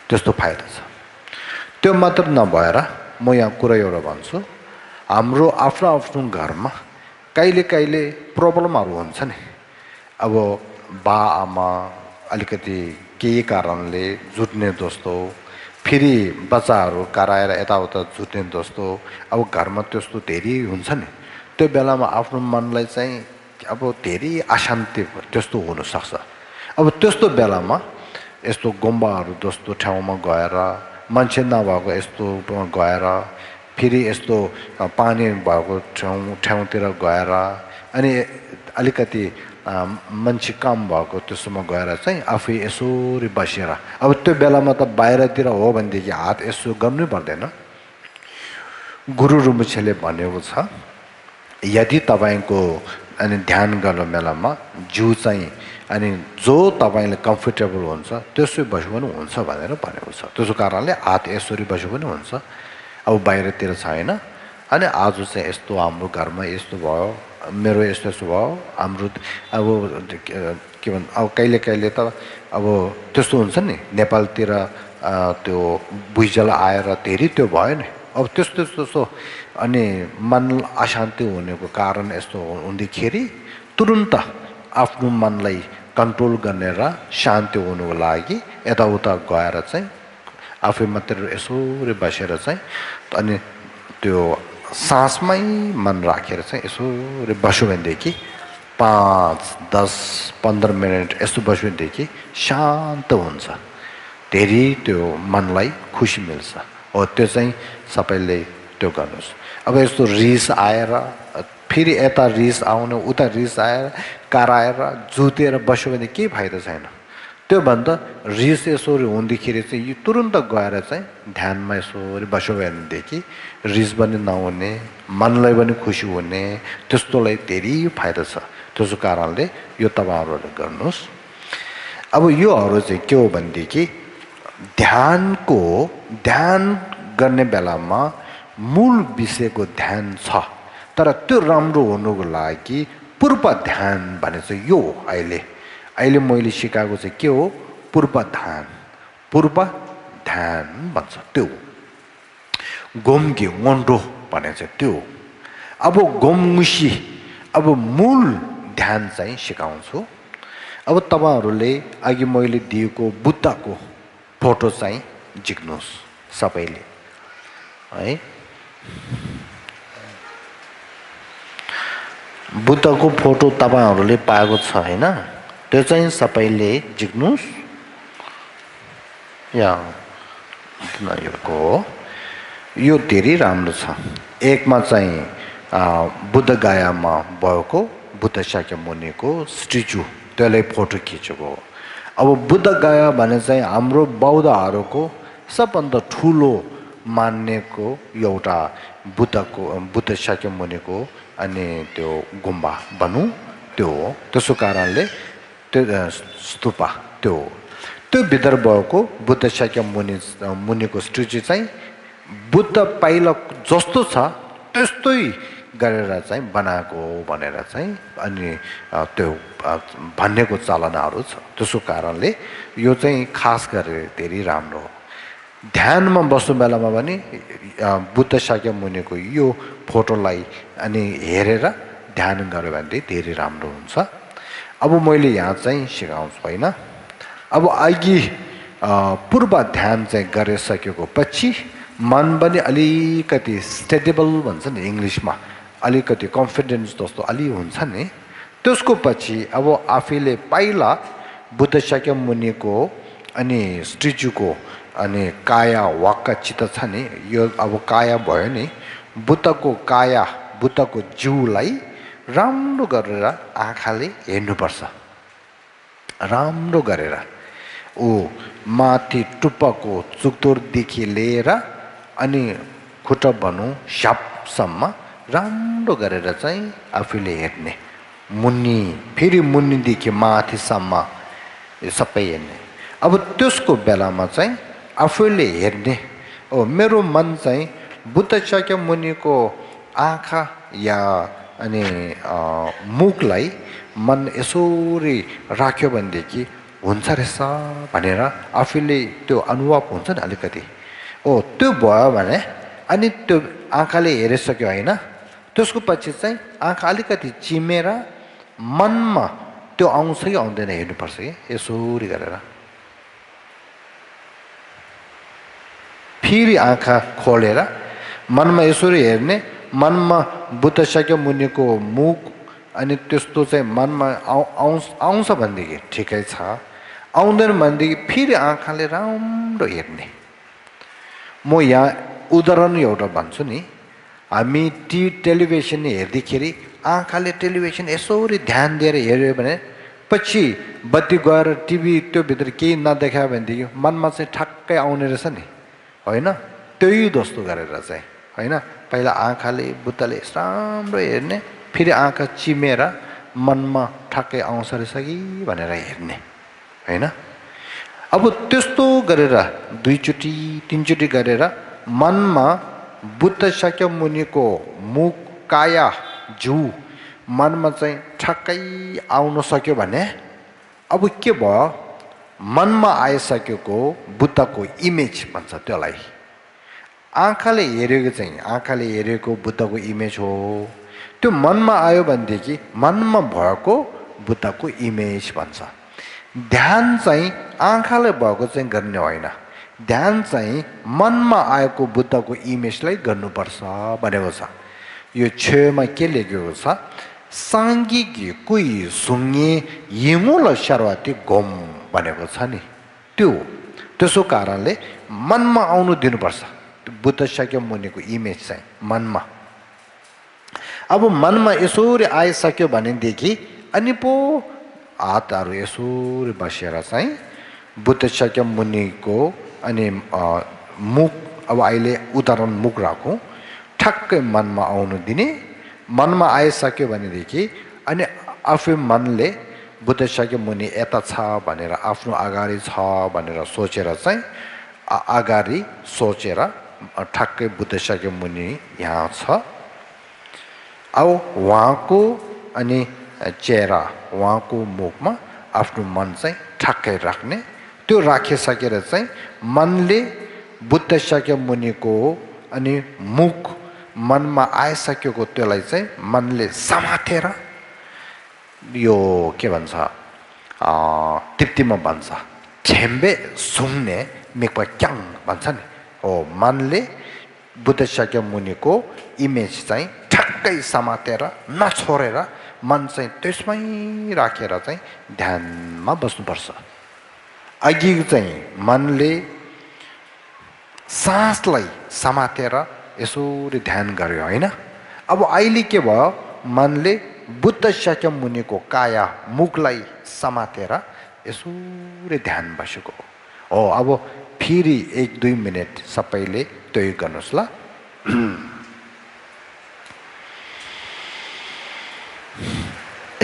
Speaker 1: त्यस्तो फाइदा छ त्यो मात्र नभएर म यहाँ कुरा एउटा भन्छु हाम्रो आफ्नो आफ्नो घरमा कहिले कहिले प्रब्लमहरू हुन्छ नि अब बा आमा अलिकति केही कारणले जुट्ने जस्तो फेरि बच्चाहरू कराएर यताउता जुट्ने जस्तो अब घरमा त्यस्तो धेरै हुन्छ नि त्यो बेलामा आफ्नो मनलाई चाहिँ अब धेरै अशान्ति त्यस्तो हुन सक्छ अब त्यस्तो बेलामा यस्तो गुम्बाहरू जस्तो ठाउँमा गएर मान्छे नभएको यस्तोमा गएर फेरि यस्तो पानी भएको ठाउँतिर गएर अनि अलिकति मान्छे कम भएको त्यसोमा गएर चाहिँ आफै यसोरी बसेर अब त्यो बेलामा त बाहिरतिर हो भनेदेखि हात यसो गर्नै पर्दैन गुरु रुमुछेले भनेको छ यदि तपाईको अनि ध्यान गर्ने बेलामा जिउ चाहिँ अनि जो तपाईले कम्फर्टेबल हुन्छ त्यसै बस्यो पनि हुन्छ भनेर भनेको छ त्यसो कारणले हात यसरी बस्यो पनि हुन्छ अब बाहिरतिर छैन अनि आज चाहिँ यस्तो हाम्रो घरमा यस्तो भयो मेरो यस्तो भयो हाम्रो अब के भन्छ अब कहिले कहिले त अब त्यस्तो हुन्छ नि नेपालतिर त्यो भुइँचालो आएर धेरै त्यो भयो नि अब त्यस्तो त्यस्तो अनि मन अशान्ति हुनेको कारण यस्तो हुँदाखेरि तुरुन्त आफ्नो मनलाई कन्ट्रोल गर्ने र शान्ति हुनुको लागि यताउता गएर चाहिँ आफै मात्र यसोरी बसेर चाहिँ अनि त्यो सासमै मन राखेर चाहिँ यसोरी बस्यो भनेदेखि 5, 10, 15 मिनट यस्तो बस्यो भनेदेखि शान्त हुन्छ धेरै त्यो मनलाई खुसी मिल्छ हो त्यो चाहिँ सबैले त्यो गर्नुस् अब यस्तो रिस आएर फेरि यता रिस आउने उता रिस आएर कराएर जुतेर बस्यो भने केही फाइदा छैन त्यो भन्दा रिस यसरी हुँदाखेरि चाहिँ यो तुरुन्त गएर चाहिँ ध्यानमा यसरी बस्यो भनेदेखि रिस पनि नहुने मनलाई पनि खुसी हुने त्यस्तोलाई धेरै फाइदा छ त्यसो कारणले यो तपाईहरुले गर्नुस् अब योहरु चाहिँ के हो भनेदेखि ध्यान गर्ने बेलामा मूल विषयको ध्यान छ तर त्यो राम्रो हुनुको लागि पूर्व ध्यान भने चाहिँ यो अहिले मैले सिकाएको चाहिँ के हो पूर्व ध्यान भन्छ त्यो गोमगे वन्डो भने चाहिँ त्यो अब गोममुसी अब मूल ध्यान चाहिँ सिकाउँछु अब तपाईहरुले अघि मैले दिएको बुद्धको फोटो चाहिँ झिक्नुस् सबैले है बुद्धको फोटो तपाईहरुले पाएको छ हैन त्यो चाहिँ सबैले झिक्नुस् यो धेरै राम्रो छ एकमा चाहिँ बुद्ध गयामा भएको बुद्ध शाक्यमुनिको स्ट्याचु त्यसलाई फोटो खिचेको हो अब बुद्ध गया भने चाहिँ हाम्रो बौद्धहरूको सबभन्दा ठुलो मान्नेको एउटा बुद्ध शाक्यमुनिको अनि त्यो गुम्बा भनौँ त्यो हो त्यसो कारणले त्यो स्तूपा त्यो भित्र भएको बुद्ध शाक्यमुनिको स्ट्याचु चाहिँ बुद्ध पहिला जस्तो छ त्यस्तै गरेर चाहिँ बनाएको हो भनेर चाहिँ अनि त्यो भन्नेको चलनहरू छ त्यसो कारणले यो चाहिँ खास गरेर धेरै राम्रो हो ध्यानमा बस्नु बेलामा पनि बुद्ध शाक्यमुनिको यो फोटोलाई अनि हेरेर ध्यान गर्यो भने धेरै राम्रो हुन्छ अब मैले यहाँ चाहिँ सिकाउँछु हैन अब अघि पूर्व ध्यान चाहिँ गरिसकेको पछि मन पनि अलिकति स्टेबल भन्छ नि इंग्लिशमा अलिकति कन्फिडेन्स जस्तो अलि हुन्छ नि त्यसको पछि अब आफैले पहिला बुद्ध शाक्यमुनिको अनि स्ट्याचुको अनि काया वाक्क चित्त छ नि यो अब काया भयो नि बुद्धको काया बुद्धको जिउलाई राम्रो गरेर आँखाले हेर्नुपर्छ राम्रो गरेर ऊ माथि टुप्पाको चुक्तोरदेखि लिएर अनि खुट्टा भनौँ स्यापसम्म राम्रो गरेर चाहिँ आफूले हेर्ने मुनि फेरि मुनिदेखि माथिसम्म यो सबै हेर्ने अब त्यसको बेलामा चाहिँ आफूले हेर्ने मेरो मन चाहिँ बुद्ध शाक्यमुनिको आँखा या अनि मुखलाई मन यसरी राख्यो भनेदेखि हुन्छ रहेछ भनेर आफूले त्यो अनुभव हुन्छ नि अलिकति त्यो भयो भने अनि त्यो आँखाले हेरिसक्यो होइन त्यसको पछि चाहिँ आँखा अलिकति चिमेर मनमा त्यो आउँछ कि आउँदैन हेर्नुपर्छ कि यसरी गरेर फेरि आँखा खोलेर मनमा यसरी हेर्ने मनमा बुद्ध शाक्यमुनिको मुख अनि त्यस्तो चाहिँ मनमा आउँछ भनेदेखि ठिकै छ आउँदैन भनेदेखि फेरि आँखाले राम्रो हेर्ने म यहाँ उदाहरण एउटा भन्छु नि हामी टेलिभिजन हेर्दाखेरि आँखाले टेलिभिजन यसरी ध्यान दिएर हेऱ्यो भने पछि बत्ती गएर टिभी त्यो भित्र केही नदेखायो भनेदेखि मनमा चाहिँ ठक्कै आउने रहेछ नि होइन त्यही जस्तो गरेर चाहिँ होइन पहिला आँखाले बुद्धले राम्रो हेर्ने फेरि आँखा चिमेर मनमा ठक्कै आउँछ रहेछ कि भनेर हेर्ने होइन अब त्यस्तो गरेर दुईचोटि तीनचोटि गरेर मनमा बुद्ध शाक्यमुनिको मुख काया जिउ मनमा चाहिँ ठक्कै आउन सक्यो भने अब के भयो मनमा आइसकेको बुद्धको इमेज भन्छ त्यसलाई आँखाले हेरेको बुद्धको इमेज हो त्यो मनमा आयो भनेदेखि मनमा भएको बुद्धको इमेज भन्छ ध्यान चाहिँ आँखाले भएको चाहिँ गर्ने होइन ध्यान चाहिँ मनमा आएको बुद्धको इमेजलाई गर्नुपर्छ भनेको छ यो छेउमा के लेखेको छ साङ्गिकी कुई सुङ्गे यिमुल सर्वाती गोम भनेको छ नि त्यसो कारणले मनमा आउनु दिनुपर्छ बुद्ध शाक्यमुनिको इमेज चाहिँ मनमा अब मनमा यसरी आइसक्यो भनेदेखि अनि पो हातहरू यसरी बसेर चाहिँ बुद्ध शाक्यमुनिको अनि मुख अब अहिले उदाहरण मुख राखौँ ठक्कै मनमा आउनु दिने मनमा आइसक्यो भनेदेखि अनि आफै मनले बुद्ध शाक्यमुनि यता छ भनेर आफ्नो अगाडि छ भनेर सोचेर चाहिँ अगाडि सोचेर ठक्कै बुद्ध शाक्यमुनि यहाँ छ अब उहाँको अनि चेहरा उहाँको मुखमा आफ्नो मन चाहिँ ठक्कै राख्ने त्यो राखिसकेर चाहिँ मनले बुद्ध शाक्यमुनिको अनि मुख मनमा आइसकेको त्यसलाई चाहिँ मनले समातेर यो के भन्छ तिप्तीमा भन्छ छेम्बे सुङ्ने मेकपा क्याङ भन्छ नि हो मनले बुद्ध शाक्यमुनिको इमेज चाहिँ ठक्कै समातेर नछोडेर मन चाहिँ त्यसमै राखेर चाहिँ ध्यानमा बस्नुपर्छ अघि चाहिँ मनले सासलाई समातेर यसरी ध्यान गर्यो होइन अब अहिले के भयो मनले बुद्ध शाक्यमुनिको काया मुखलाई समातेर यसरी ध्यान बसेको हो अब फेरि 1-2 मिनट सबैले त्यही गर्नुहोस् ल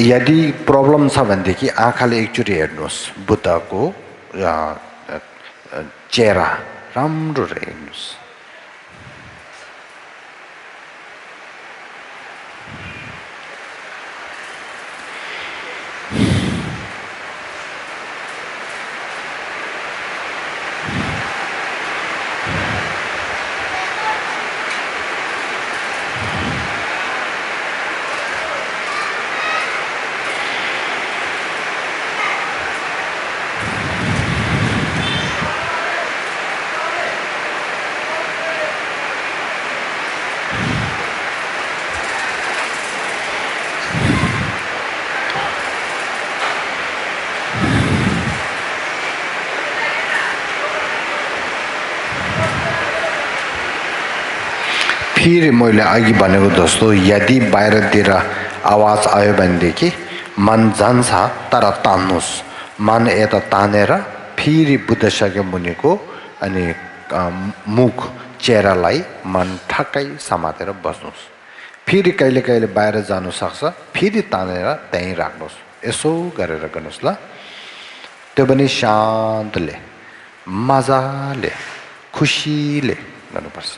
Speaker 1: यदि प्रब्लम छ भनेदेखि आँखाले एकचोटि हेर्नुहोस् बुद्धको चेहरा राम्रो हेर्नुहोस् फेरि मैले अघि भनेको जस्तो यदि बाहिरतिर आवाज आयो भनेदेखि मन जान्छ तर तान्नुहोस् मन यता तानेर फेरि बुद्ध शाक्यमुनिको अनि मुख चेहरालाई मन ठक्कै समातेर बस्नुहोस् फेरि कहिले कहिले बाहिर जानु सक्छ फेरि तानेर त्यहीँ राख्नुहोस् यसो गरेर गर्नुहोस् ल त्यो पनि शान्तले मजाले खुसीले गर्नुपर्छ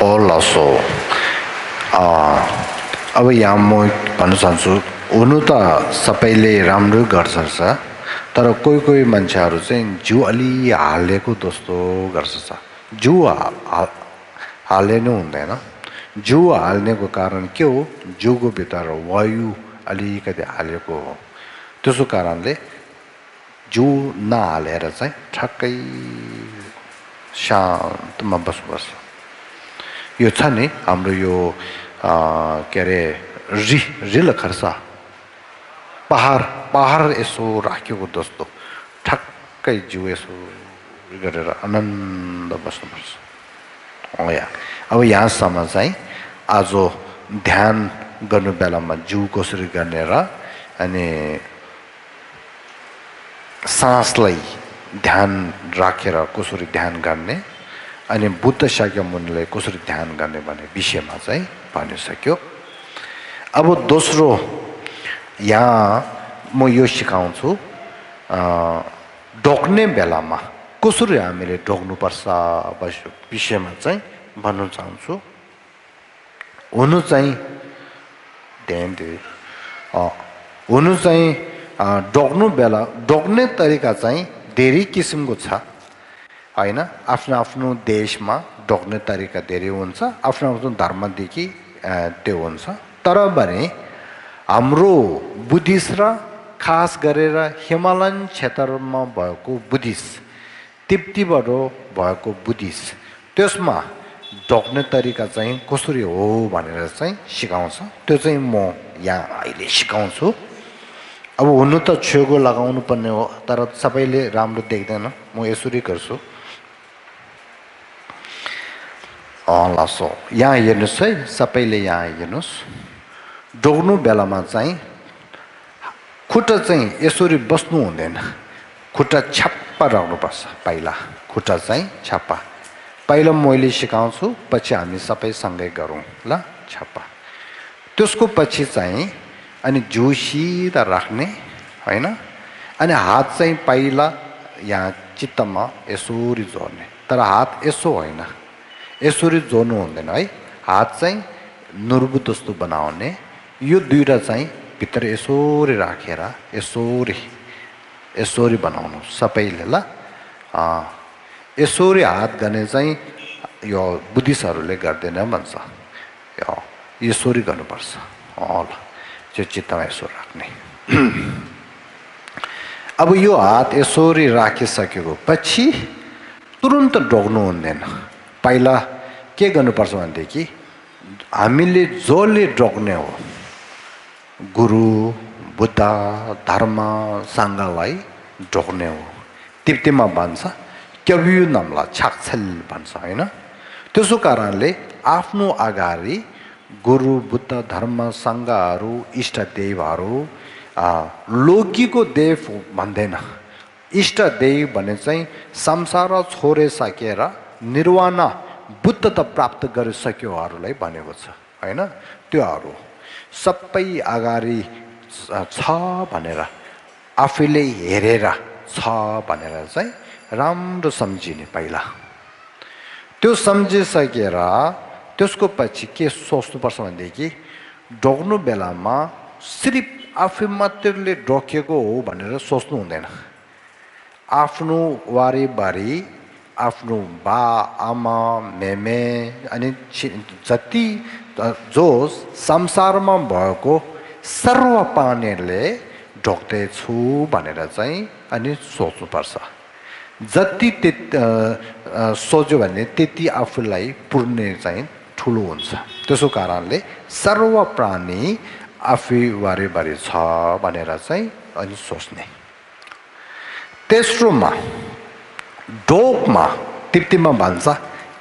Speaker 1: लासो अब यहाँ म भन्न चाहन्छु हुनु त सबैले राम्रो गर्छ तर कोही कोही मान्छेहरू चाहिँ जिउ अलि हालेको जस्तो गर्छ जिउ हाल्नु हुँदैन जिउ हाल्नेको कारण के हो जिउको भित्र वायु अलिकति हालेको हो त्यसो कारणले जिउ नहालेर चाहिँ ठक्कै शान्तमा बस्नुपर्छ यो छ नि हाम्रो यो के अरे रिल खर्छ पहाड यसो राखेको जस्तो ठक्कै जिउ यसो गरेर आनन्द बस्नुपर्छ अब यहाँसम्म चाहिँ आज ध्यान गर्नु बेलामा जिउ कसरी गर्ने र अनि सासलाई ध्यान राखेर कसरी ध्यान गर्ने अनि बुद्ध शाक्यमुनिले कसरी ध्यान गर्ने भन्ने विषयमा चाहिँ भनिसक्यो अब दोस्रो यहाँ म यो सिकाउँछु ढोक्ने बेलामा कसरी हामीले ढोक्नुपर्छ विषयमा चाहिँ भन्न चाहन्छु हुनु चाहिँ हुनु चाहिँ ढोक्ने तरिका चाहिँ धेरै किसिमको छ हैन आफ्नो आफ्नो देशमा ढोक्ने तरिका धेरै हुन्छ आफ्नो आफ्नो धर्मदेखि त्यो हुन्छ तर भने हाम्रो बुद्धिस्ट र खास गरेर हिमालयन क्षेत्रमा भएको बुद्धिस्ट तिब्बतबाट भएको बुद्धिस्ट त्यसमा ढोक्ने तरिका चाहिँ कसरी हो भनेर चाहिँ सिकाउँछ त्यो चाहिँ म यहाँ अहिले सिकाउँछु अब हुनु त छेउको लगाउनु पर्ने हो तर सबैले राम्रो देख्दैन म यसरी गर्छु लासो यहाँ हेर्नुहोस् है सबैले यहाँ हेर्नुहोस् ढोक्नु बेलामा चाहिँ खुट्टा चाहिँ यसरी बस्नु हुँदैन, खुट्टा छ्याप्पा राख्नुपर्छ। पहिला खुट्टा चाहिँ छ्याप्पा, पहिला मैले सिकाउँछु, पछि हामी सबै सँगै गरौँ ल। छ्याप्पा, त्यसको पछि चाहिँ अनि जिउ सिधा राख्ने होइन, अनि हात चाहिँ पहिला यहाँ चित्तमा यसरी जोड्ने, तर हात यसो होइन, यसरी जोड्नु हुँदैन है। हात चाहिँ नुर्बु जस्तो बनाउने, यो दुईवटा चाहिँ भित्र यसरी राखेर यसरी यसरी बनाउनु सबैले ल। यसरी हात गर्ने चाहिँ यो बुद्धिस्टहरूले गर्दैन भन्छ, यसरी गर्नुपर्छ ल, त्यो चित्तमा यसो राख्ने। अब यो हात यसरी राखिसकेको पछि तुरुन्त ढोग्नु हुँदैन। पहिला के गर्नुपर्छ भनेदेखि हामीले जसले ढोग्ने हो, गुरु बुद्ध धर्म सङ्घलाई ढोग्ने हो, तिप्तीमा भन्छ क्यब्यु नामला छाक्छेल भन्छ होइन। त्यसो कारणले आफ्नो अगाडि गुरु बुद्ध धर्म सङ्घहरू इष्ट देवहरू लोकीको देव भन्दैन। इष्ट देव भने चाहिँ संसार छोडिसकेर निर्वाण बुद्धता प्राप्त गरिसक्योहरूलाई भनेको छ होइन। त्योहरू सबै अगाडि छ भनेर आफैले हेरेर छ भनेर चाहिँ राम्रो सम्झिने पहिला। त्यो सम्झिसकेर त्यसको पछि के सोच्नुपर्छ भनेदेखि ढोग्नु बेलामा सिर्फ आफै मात्रले ढोकेको हो भनेर सोच्नु हुँदैन। आफ्नो वारिबारी आफ्नो बा आमा मेमे अनि जति जो संसारमा भएको सर्व प्राणीहरूले ढोक्दैछु भनेर चाहिँ अनि सोच्नुपर्छ। जति सोच्यो भने त्यति आफूलाई पुर्ने चाहिँ ठुलो हुन्छ। त्यसो कारणले सर्व प्राणी आफै वारिबारी छ भनेर चाहिँ अनि सोच्ने। तेस्रोमा ढोकमा तिप्तीमा भन्छ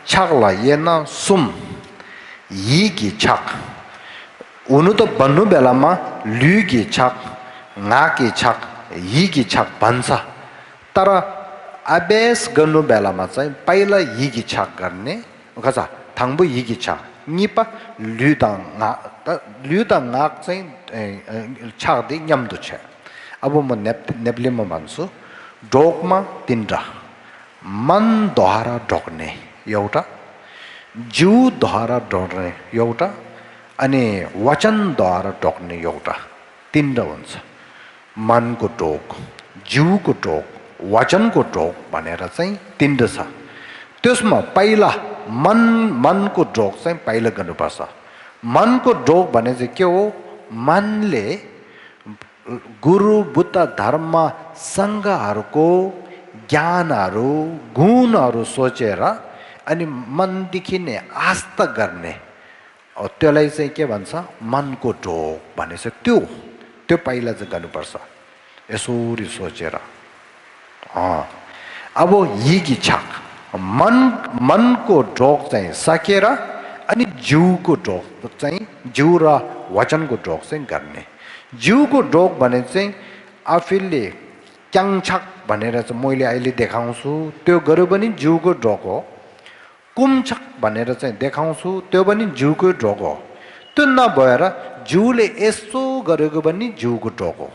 Speaker 1: छाकला येन सुम यीकी छाक। हुनु त भन्नु बेलामा ल्युकी छाक ngaकी छाक यीकी छाक भन्छ, तर अभ्यास गर्नु बेलामा चाहिँ पहिला यीकी छाक गर्ने कसा थाङ्बु यीकी छाक निपा ल्युदा ngaक चाहिँ छाक दि न्याम्दु छ। अब म नेप्लीमा भन्छु ढोकमा तिनवटा, मनद्वारा ढोक्ने एउटा, जिउद्वारा ढोक्ने एउटा अनि वचनद्वारा ढोक्ने एउटा, तिनवटा हुन्छ। मनको ढोक, जिउको ढोक, वचनको ढोक भनेर चाहिँ तिनवटा छ। त्यसमा पहिला मनको ढोक चाहिँ पहिला गर्नुपर्छ। मनको ढोक भने चाहिँ के हो, मनले गुरु बुद्ध धर्म सङ्घहरूको ज्ञानहरू गुणहरू सोचेर अनि मनदेखि नै आस्था गर्ने, त्यसलाई चाहिँ के भन्छ मनको ढोक भनेछ। त्यो पहिला चाहिँ गर्नुपर्छ यसरी सोचेर। अब यीकी छाक मनको ढोक चाहिँ सकेर अनि जिउको ढोक चाहिँ जिउ र वचनको ढोक चाहिँ गर्ने। जिउको ढोक भने चाहिँ आफूले क्याङछाक भनेर चाहिँ मैले अहिले देखाउँछु, त्यो गर्यो भने जिउको ढोक हो। कुमछक भनेर चाहिँ देखाउँछु, त्यो पनि जिउको ढोक हो। त्यो नभएर जिउले यसो गरेको पनि जिउको ढोक हो।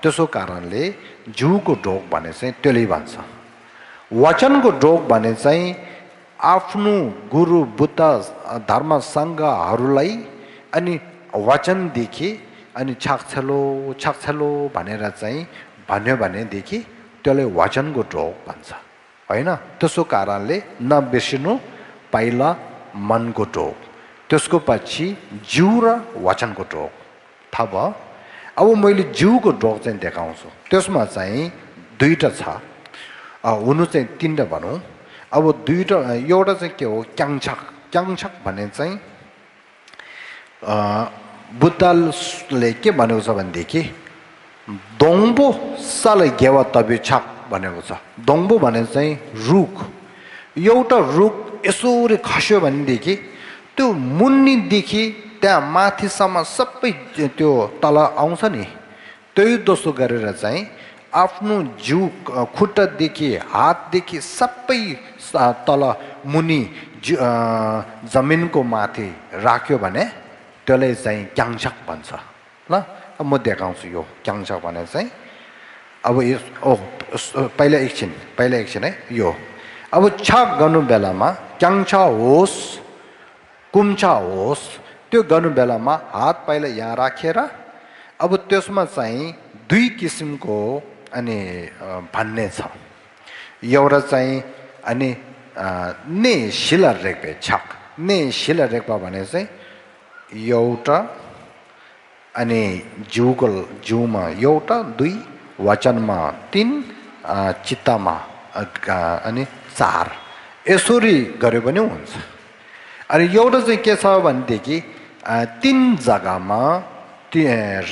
Speaker 1: त्यसो कारणले जिउको ढोक भने चाहिँ त्यसले भन्छ। वचनको ढोक भने चाहिँ आफ्नो गुरु बुद्ध धर्म सङ्घहरूलाई अनि वचनदेखि अनि छाक्छलो भनेर चाहिँ भन्यो भनेदेखि त्यसले वचनको ढोक भन्छ होइन। त्यसो कारणले नबिर्सिनु पहिला मनको ढोक, त्यसको पछि जिउ र वचनको ढोक। थाहा भयो। अब मैले जिउको ढोक चाहिँ देखाउँछु, त्यसमा चाहिँ दुईवटा छ, हुनु चाहिँ तिनवटा भनौँ। अब दुईवटा, एउटा चाहिँ के हो क्याङछक भने चाहिँ बुद्धले के भनेको छ भनेदेखि दोङ्बो सालै गेवा तबी छाक भनेको छ। दोङ्बो भने चाहिँ रुख, एउटा रुख यसरी खस्यो भनेदेखि त्यो मुनिदेखि त्यहाँ माथिसम्म सबै त्यो तल आउँछ नि, त्यही दोस्रो गरेर चाहिँ आफ्नो जिउ खुट्टादेखि हातदेखि सबै तल मुनि जमिनको माथि राख्यो भने त्यसलाई चाहिँ क्याङछक भन्छ ल। अब म देखाउँछु यो क्याङछक भने चाहिँ अब यो पहिला एकछिन है यो अब छक गर्नु बेलामा क्याङछा होस् कुम्छा होस् त्यो गर्नु बेलामा हात पहिला यहाँ राखेर अब त्यसमा चाहिँ दुई किसिमको अनि भन्ने छ। एउटा चाहिँ अनि ने शिला रेक्पे छक ने शिला रेक्पा भने चाहिँ एउटा अनि जिउमा एउटा दुई वचनमा तीन चित्तमा अनि चार यसरी गर्यो भने हुन्छ। अनि एउटा चाहिँ के छ भनेदेखि तीन जग्गामा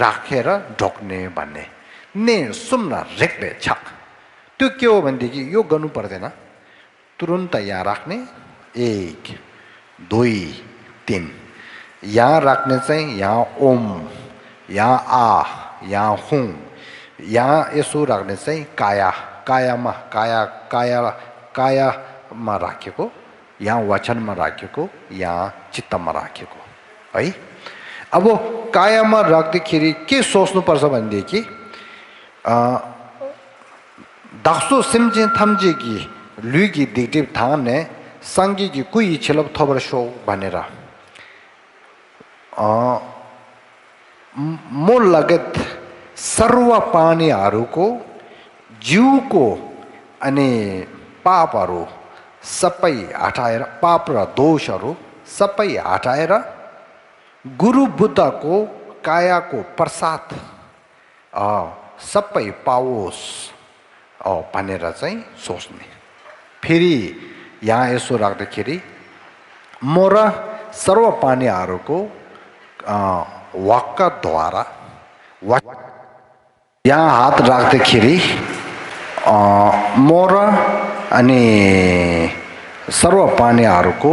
Speaker 1: राखेर ढोक्ने भन्ने ने सुम्न रेक्पे छक त्यो के हो भनेदेखि यो गर्नु पर्दैन तुरुन्त यहाँ राख्ने एक दुई तीन यहाँ राख्ने चाहिँ यहाँ ओम यहाँ आ यहाँ हुँ यहाँ यसो राख्ने चाहिँ कायामा राखेको यहाँ वचनमा राखेको यहाँ चित्तमा राखेको है। अब कायामा राख्दाखेरि के सोच्नुपर्छ भनेदेखि दाक्सो सिम्चे थम्जेकी लुगी दिक्टिभ थाने सङ्गीकी कुई छिलब थबर सो भनेर मो लगत सर्व प्राणीहरूको जिउको अनि पापहरू सबै हटाएर पाप र दोषहरू सबै हटाएर गुरु बुद्धको कायाको प्रसाद सबै पाओस् भनेर चाहिँ सोच्ने। फेरि यहाँ यसो राख्दाखेरि म र सर्व प्राणीहरूको वाक्कद्वारा यहाँ हात राख्दाखेरि म र अनि सर्व प्राणीहरूको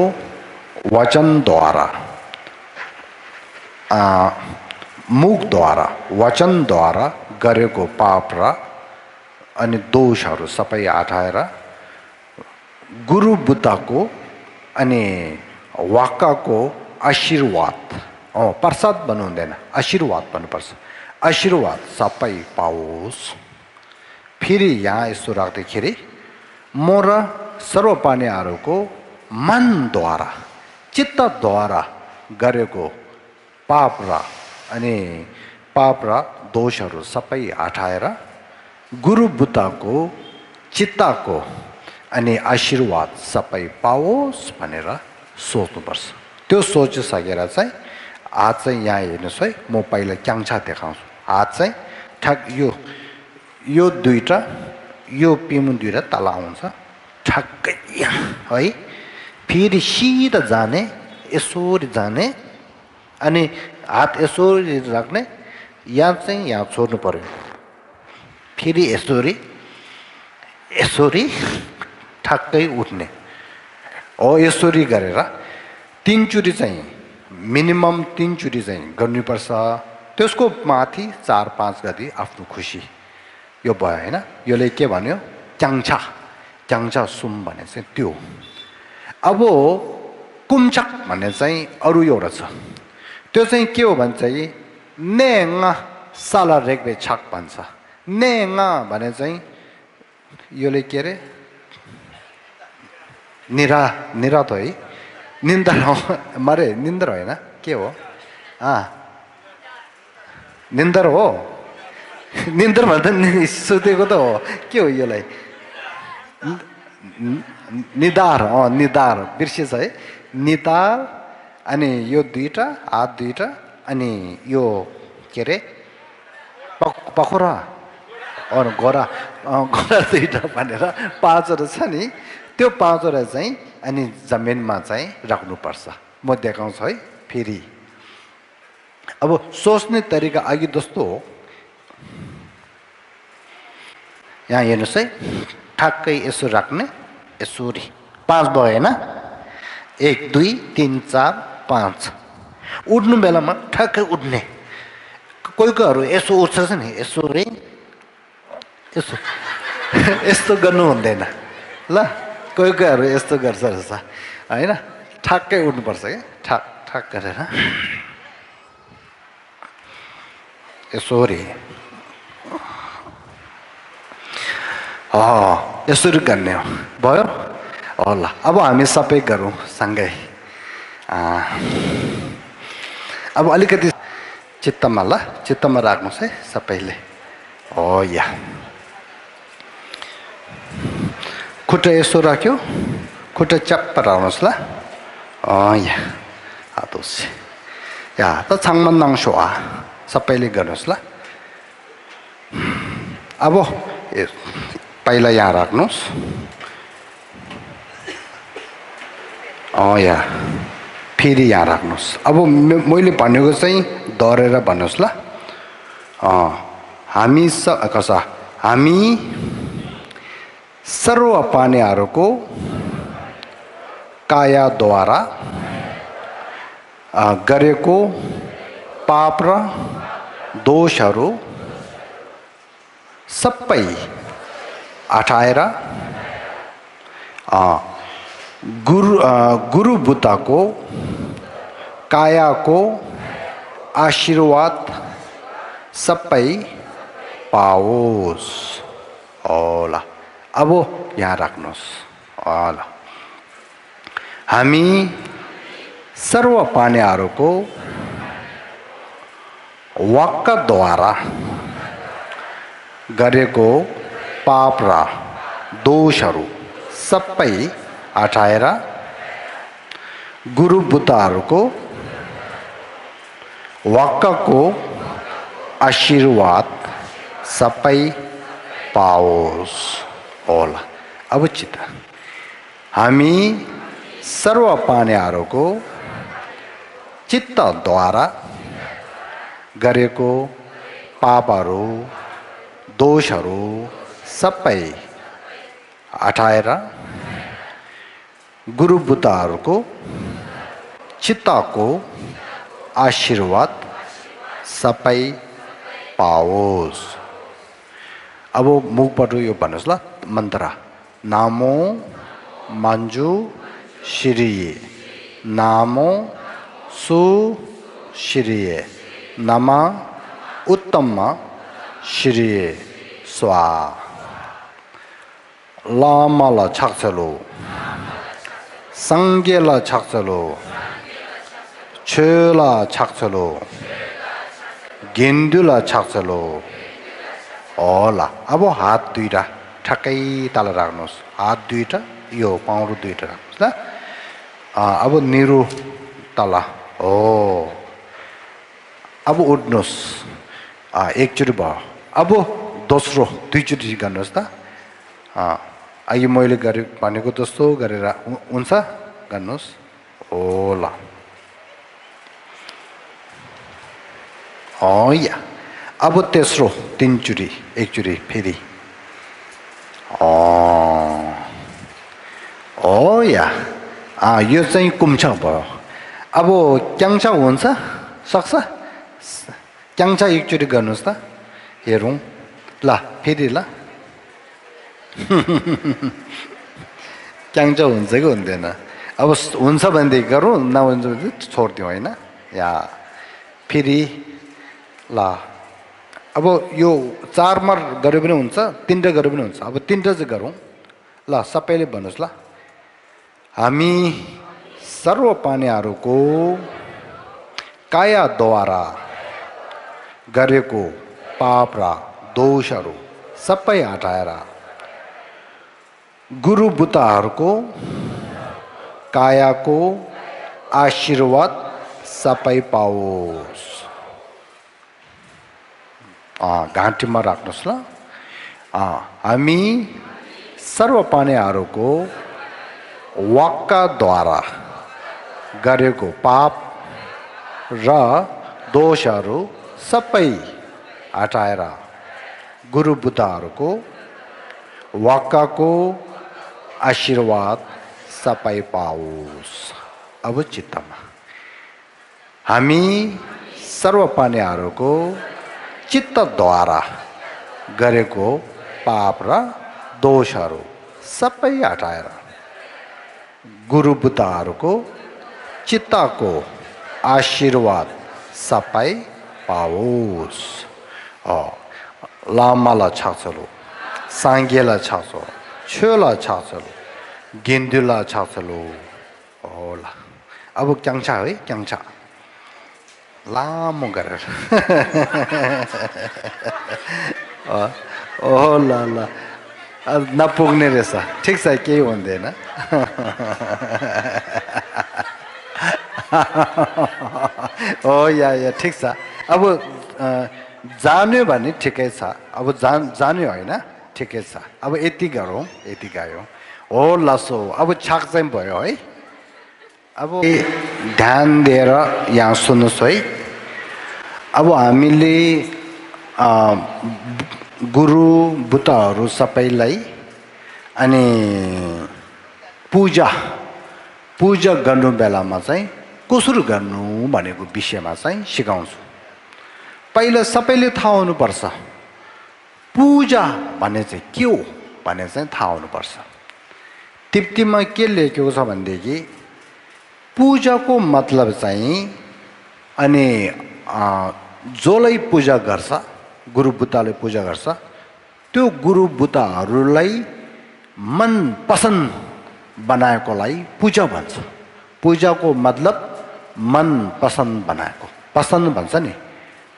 Speaker 1: वचनद्वारा मुखद्वारा वचनद्वारा गरेको पाप र अनि दोषहरू सबै हटाएर गुरु बुद्धको अनि वाक्कको आशीर्वाद प्रसाद भन्नु हुँदैन आशीर्वाद भन्नुपर्छ आशीर्वाद सबै पाओस्। फेरि यहाँ यसो राख्दाखेरि म र सर्व प्राणीहरूको मनद्वारा चित्तद्वारा गरेको पाप र दोषहरू सबै हटाएर गुरु बुद्धको चित्तको अनि आशीर्वाद सबै पाओस् भनेर सोच्नुपर्छ। त्यो सोचिसकेर चाहिँ हात चाहिँ यहाँ हेर्नुहोस् है म पहिला क्याङछा देखाउँछु। हात चाहिँ ठ्याक यो दुईवटा यो पिमुन दुईवटा तल आउँछ ठ्याक्कै यहाँ है। फेरि सिधा जाने यसरी जाने अनि हात यसरी राख्ने यहाँ चाहिँ यहाँ छोड्नु पर्यो। फेरि यसरी ठ्याक्कै उठ्ने हो। यसरी गरेर तीनचोटि चाहिँ मिनिमम तीनचोटि चाहिँ गर्नुपर्छ। त्यसको माथि 4-5 गरी आफ्नो खुसी यो भयो होइन। यसले के भन्यो क्याङछा सुम भने चाहिँ त्यो। अब कुम्चक भन्ने चाहिँ अरू एउटा छ त्यो चाहिँ के हो भने चाहिँ नेङा साला रेक्बे छक भन्छ। नेङा भने चाहिँ यसले के अरे निरा त है निन्द्रा मरे निन्द्रा होइन के हो निन्द्र हो निन्द्र भन्दा सुतेको त हो के हो यसलाई निदार निदार बिर्सिएछ है निदार। अनि यो दुईवटा हात दुईवटा अनि यो के अरे पखुरा गोरा दुईवटा भनेर 5वटा छ नि त्यो 5वटा चाहिँ अनि जमिनमा चाहिँ राख्नुपर्छ। म देखाउँछु है फेरि। अब सोच्ने तरिका अघि जस्तो हो। यहाँ हेर्नुहोस् है ठ्याक्कै यसो राख्ने यसरी 5 भयो होइन 1 2 3 4 5 उठ्नु बेलामा ठ्याक्कै उठ्ने कोही कोहीहरू यसो उठ्छ नि यसो रे यसो यस्तो गर्नु हुँदैन ल कोही कोहीहरू यस्तो गर्छ रहेछ होइन ठ्याक्कै उठ्नुपर्छ क्या ठ्याक ठ्याक गरेर यसो रे यसरी गर्ने हो भयो होला अब हामी सबै गरौँ सँगै अब अलिकति चित्तमा ल चित्तमा राख्नुहोस् है सबैले हो या खुट्टा यसो राख्यो खुट्टा च्याप्प राख्नुहोस् ल या हातोस् या त छाङमा नाङ्सो सबैले गर्नुहोस् ल अब पहिला यहाँ राख्नुहोस् या फेरि यहाँ राख्नुहोस् अब मैले भनेको चाहिँ डरेर भन्नुहोस् ल हामी सर्व प्राणीहरूको कायाद्वारा गरेको पाप र दोषहरू सबै हटाएर गुरु बुद्धको कायाको आशीर्वाद सबै पाओस् होला अब यहाँ राख्नुहोस् होला हामी सर्व प्राणीहरूको वाक्यद्वारा गरेको पाप र दोषहरू सबै हटाएर गुरु बुद्धहरूको वाक्यको आशीर्वाद सबै पाओस् होला अब चित्त हामी सर्व प्राणीहरूको चित्तद्वारा गरेको पापहरू दोषहरू सबै हटाएर गुरु बुद्धहरूको चित्तको आशीर्वाद सबै पाओस् अब मुखबाट यो भन्नुहोस् ल मन्त्र नामो मन्जु श्रीये नामो सु श्रीये नम उत्तम श्रीये स्वा लामल छक्चलो संज्ञल छक्चलो छेल छक्चलो गेन्दुल छक्चलो होला अब हात दुईटा ठ्याक्कै तल राख्नुहोस् हात दुईटा यो पाउरो दुईटा राख्नुहोस् ल अब निरो तल हो अब उठ्नुहोस् एकचोटि भयो अब दोस्रो दुईचोटि गर्नुहोस् त अघि मैले भनेको जस्तो गरेर हुन्छ गर्नुहोस् होला या अब तेस्रो तीनचोटि एकचोटि फेरि या यो चाहिँ कुम्छा भयो अब क्याङ्छा हुन्छ सक्छ क्याङ्छा एकचोटि गर्नुहोस् त हेरौँ ल फेरि ल क्याङ्छा हुन्छ कि हुँदैन अब हुन्छ भनेदेखि गरौँ नहुन्छ भने छोडिदिउँ होइन या फेरि ल अब यो चारमा गऱ्यो पनि हुन्छ तिनवटा गऱ्यो पनि हुन्छ अब तिनवटा चाहिँ गरौँ ल सबैले भन्नुहोस् ल हामी सर्व प्राणीहरूको कायाद्वारा गरेको पाप र दोषहरू सबै हटाएर गुरु बुद्धहरूको कायाको आशीर्वाद सबै पाओस् घाँटीमा राख्नुहोस् ल हामी सर्व प्राणीहरूको वाक्यद्वारा गरेको पाप र दोषहरू सबै हटाएर गुरु बुद्धहरूको वाक्यको आशीर्वाद सबै पाओस् अब चित्तमा हामी सर्व प्राणीहरूको चित्तद्वारा गरेको पाप र दोषहरू सबै हटाएर गुरु बुद्धाहरूको चित्तको आशीर्वाद सबै पाओस्। लामालाई छाचलो, साङ्गेलाई छाचो, छेउलाई छाचलो, गेन्दुलाई छाचलो होला। अब क्याङ्छा है, क्याङ्छा लामो गरेर ओ ल ल नपुग्ने रहेछ। ठिक छ, केही हुँदैन। हो या ठिक छ। अब जान्यो भने ठिकै छ, अब जान्यो होइन ठिकै छ। अब यति गरौँ, यति गयो हो लसो। अब छाक चाहिँ भयो है। अब ध्यान दिएर यहाँ सुन्नुहोस् है। अब हामीले गुरु बुद्धहरू सबैलाई अनि पूजा गर्नु बेलामा चाहिँ कसरी गर्नु भनेको विषयमा चाहिँ सिकाउँछु। पहिला सबैले थाहा हुनुपर्छ पूजा भन्ने चाहिँ के हो भन्ने चाहिँ थाहा हुनुपर्छ। तिप्तीमा के लेखेको छ भनेदेखि पूजाको मतलब चाहिँ अनि जसलाई पूजा गर्छ, गुरु बुद्धले पूजा गर्छ, त्यो गुरु बुद्धहरूलाई मन पसन्द बनाएकोलाई पूजा भन्छ। पूजाको मतलब मन पसन्द बनाएको, पसन्द भन्छ नि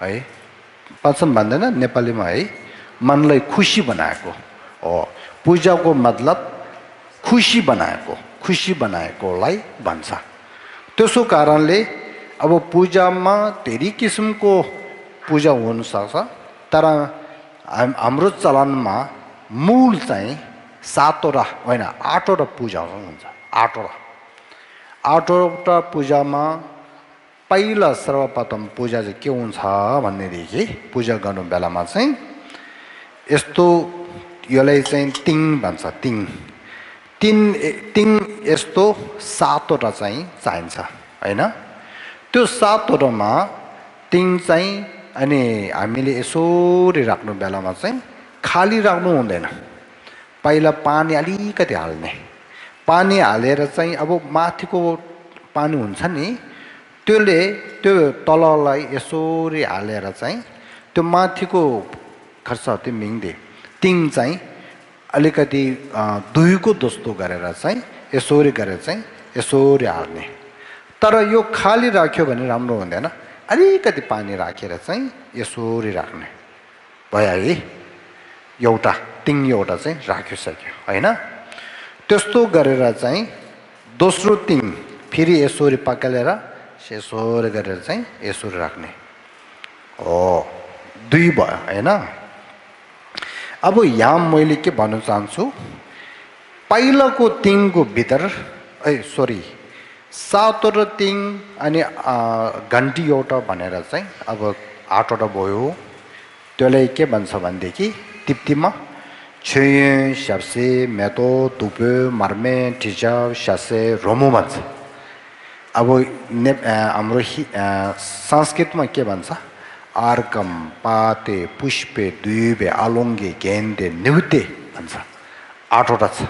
Speaker 1: है, पसन्द भन्दैन नेपालीमा है, मनलाई खुसी बनाएको हो। पूजाको मतलब खुसी बनाएकोलाई भन्छ। त्यसो कारणले अब पूजामा धेरै किसिमको पूजा हुनसक्छ, तर हाम्रो चलनमा मूल चाहिँ 7वटा होइन 8वटा पूजा हुन्छ। 8वटा पूजामा पहिला सर्वप्रथम पूजा चाहिँ के हुन्छ भनेदेखि पूजा गर्नु बेलामा चाहिँ यस्तो यसलाई चाहिँ तिङ भन्छ। तिङ यस्तो 7वटा चाहिँ चाहिन्छ होइन। त्यो 7वटामा तिङ चाहिँ अनि हामीले यसरी राख्नु बेलामा चाहिँ खाली राख्नु हुँदैन। पहिला पानी अलिकति हाल्ने, पानी हालेर चाहिँ अब माथिको पानी हुन्छ नि त्यसले त्यो तललाई यसरी हालेर चाहिँ त्यो माथिको खर्च त्यो मिङ्दे तिङ चाहिँ अलिकति दुईको जस्तो गरेर चाहिँ यसरी गरेर चाहिँ यसरी हाल्ने। तर यो खाली राख्यो भने राम्रो हुँदैन, अलिकति पानी राखेर चाहिँ यसरी राख्ने भयो है। एउटा तिङ एउटा चाहिँ राखिसक्यो होइन। त्यस्तो गरेर चाहिँ दोस्रो तिङ फेरि यसरी पकालेर यसरी गरेर चाहिँ यसरी राख्ने हो। 2 भयो होइन। अब यहाँ मैले के भन्न चाहन्छु, पहिलाको तिङको भित्र 7वटा तिङ अनि घन्टी एउटा भनेर चाहिँ अब 8वटा भयो। त्यसलाई के भन्छ भनेदेखि तिप्तीमा छुय स्याप्से मेतो तुप्यो मर्मे ठिचा स्यासे रोमो भन्छ। अब हाम्रो संस्कृतमा के भन्छ, आर्कम पाते पुष्पे द्वीपे आलोङ्गे गेन्दे निहुते भन्छ। 8वटा छ।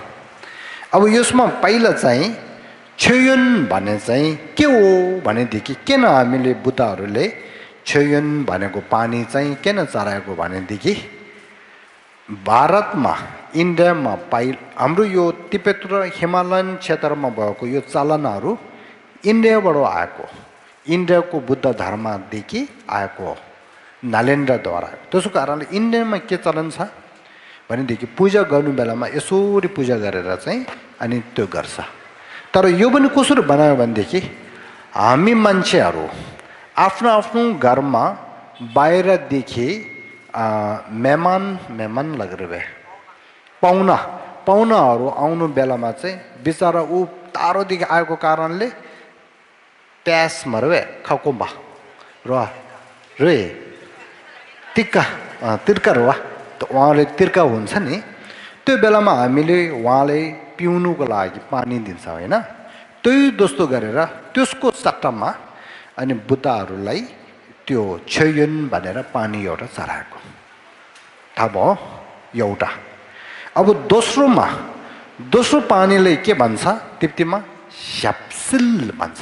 Speaker 1: अब यसमा पहिला चाहिँ छयुन भन्ने चाहिँ के हो भनेदेखि किन हामीले बुद्धहरूले छयुन भनेको पानी चाहिँ किन चढाएको भनेदेखि भारतमा इन्डियामा हाम्रो यो तिब्बत र हिमालयन क्षेत्रमा भएको यो चलनहरू इन्डियाबाट आएको, इन्डियाको बुद्ध धर्मदेखि आएको हो, नालेन्द्रद्वारा। त्यसो कारणले इन्डियामा के चलन छ भनेदेखि पूजा गर्नु बेलामा यसरी पूजा गरेर चाहिँ अनि त्यो गर्छ। तर यो पनि कसरी बनायो भनेदेखि हामी मान्छेहरू आफ्नो आफ्नो घरमा बाहिरदेखि मेहमान लगेर भए पाहुनाहरू आउनु बेलामा चाहिँ बिचरा ऊ टाढोदेखि आएको कारणले प्यास मरवे खकुम्बा रे तिर्का रुवा त उहाँले तिर्का हुन्छ नि, त्यो बेलामा हामीले उहाँले पिउनुको लागि पानी दिन्छ होइन। त्यही जस्तो गरेर त्यसको सट्टामा अनि बुद्धहरूलाई त्यो छयन भनेर पानी एउटा चढाएको थाहा भयो एउटा अब दोस्रो पानीले के भन्छ तिप्तीमा स्यापसिल भन्छ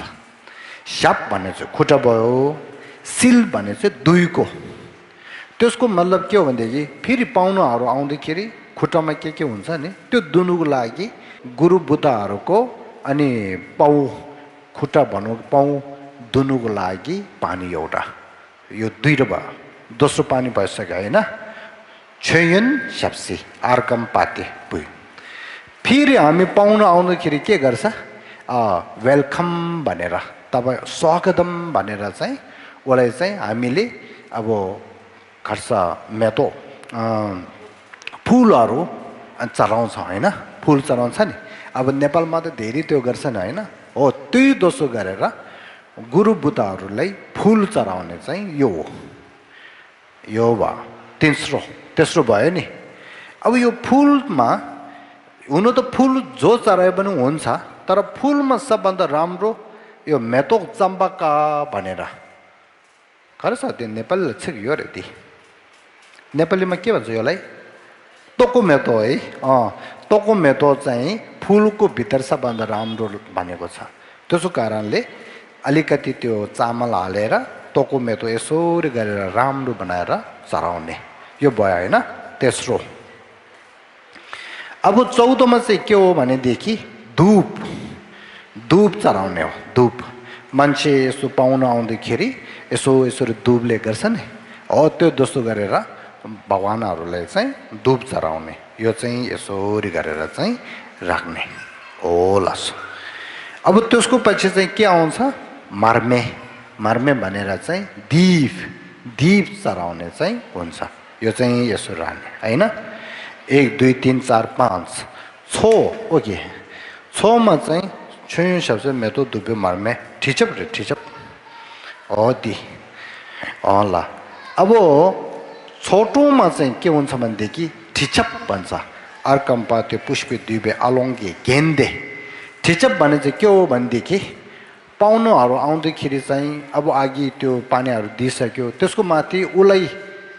Speaker 1: स्याप भने चाहिँ खुट्टा भयो सिल भने चाहिँ दुईको त्यसको मतलब के हो भनेदेखि फेरि पाहुनाहरू आउँदाखेरि खुट्टामा के हुन्छ नि त्यो दुनुको लागि गुरु बुद्धाहरूको अनि पाउ खुट्टा भनौँ पाउ दुनुको लागि पानी एउटा यो दुईटा भयो दोस्रो पानी भइसक्यो होइन छयन स्याप्सी आर्कम पाते पुइ फेरि हामी पाहुना आउँदाखेरि के गर्छ वेलकम भनेर तपाईँ स्वागतम भनेर चाहिँ उसलाई चाहिँ हामीले अब खर्च मेतो फुलहरू चढाउँछ होइन फुल चढाउँछ नि अब नेपालमा त धेरै त्यो गर्छन् होइन हो त्यही दोस्रो गरेर गुरु बुद्धाहरूलाई फुल चढाउने चाहिँ यो हो यो भयो तेस्रो भयो नि अब यो फुलमा हुनु त फुल जो चढाए पनि हुन्छ तर फुलमा सबभन्दा राम्रो यो मेतोक चम्पका भनेर खरस त्यो नेपाली यो रे नेपालीमा के भन्छ यसलाई तोको मेतो है तोको मेतो चाहिँ फुलको भित्र सबभन्दा राम्रो भनेको छ त्यसो कारणले अलिकति त्यो चामल हालेर तोको मेतो यसरी गरेर राम्रो बनाएर चढाउने यो भयो होइन तेस्रो अब चौथोमा चाहिँ के हो भनेदेखि धुप चढाउने हो धुप मान्छे यसो पाहुना आउँदाखेरि यसरी धुपले गर्छ नि हो त्यो दोस्रो गरेर भगवानहरूलाई चाहिँ धुप चढाउने यो चाहिँ यसरी गरेर चाहिँ राख्ने हो लस अब त्यसको पछि चाहिँ के आउँछ मार्मे भनेर चाहिँ दीप चढाउने चाहिँ हुन्छ यो चाहिँ यसो राख्ने होइन 1 2 3 4 5 6 ओके 6 मा चाहिँ छुन सबसे मेतो दुबे मार्मे ठिचप हो दी ल अब छोटोमा चाहिँ के हुन्छ भनेदेखि ठिचप भन्छ अर्कम्पा त्यो पुष्प दुबे अलङ्गे गेन्दे ठिचप भने चाहिँ के हो भनेदेखि पाहुनाहरू आउँदाखेरि चाहिँ अब अघि त्यो पानीहरू दिइसक्यो त्यसको माथि उसलाई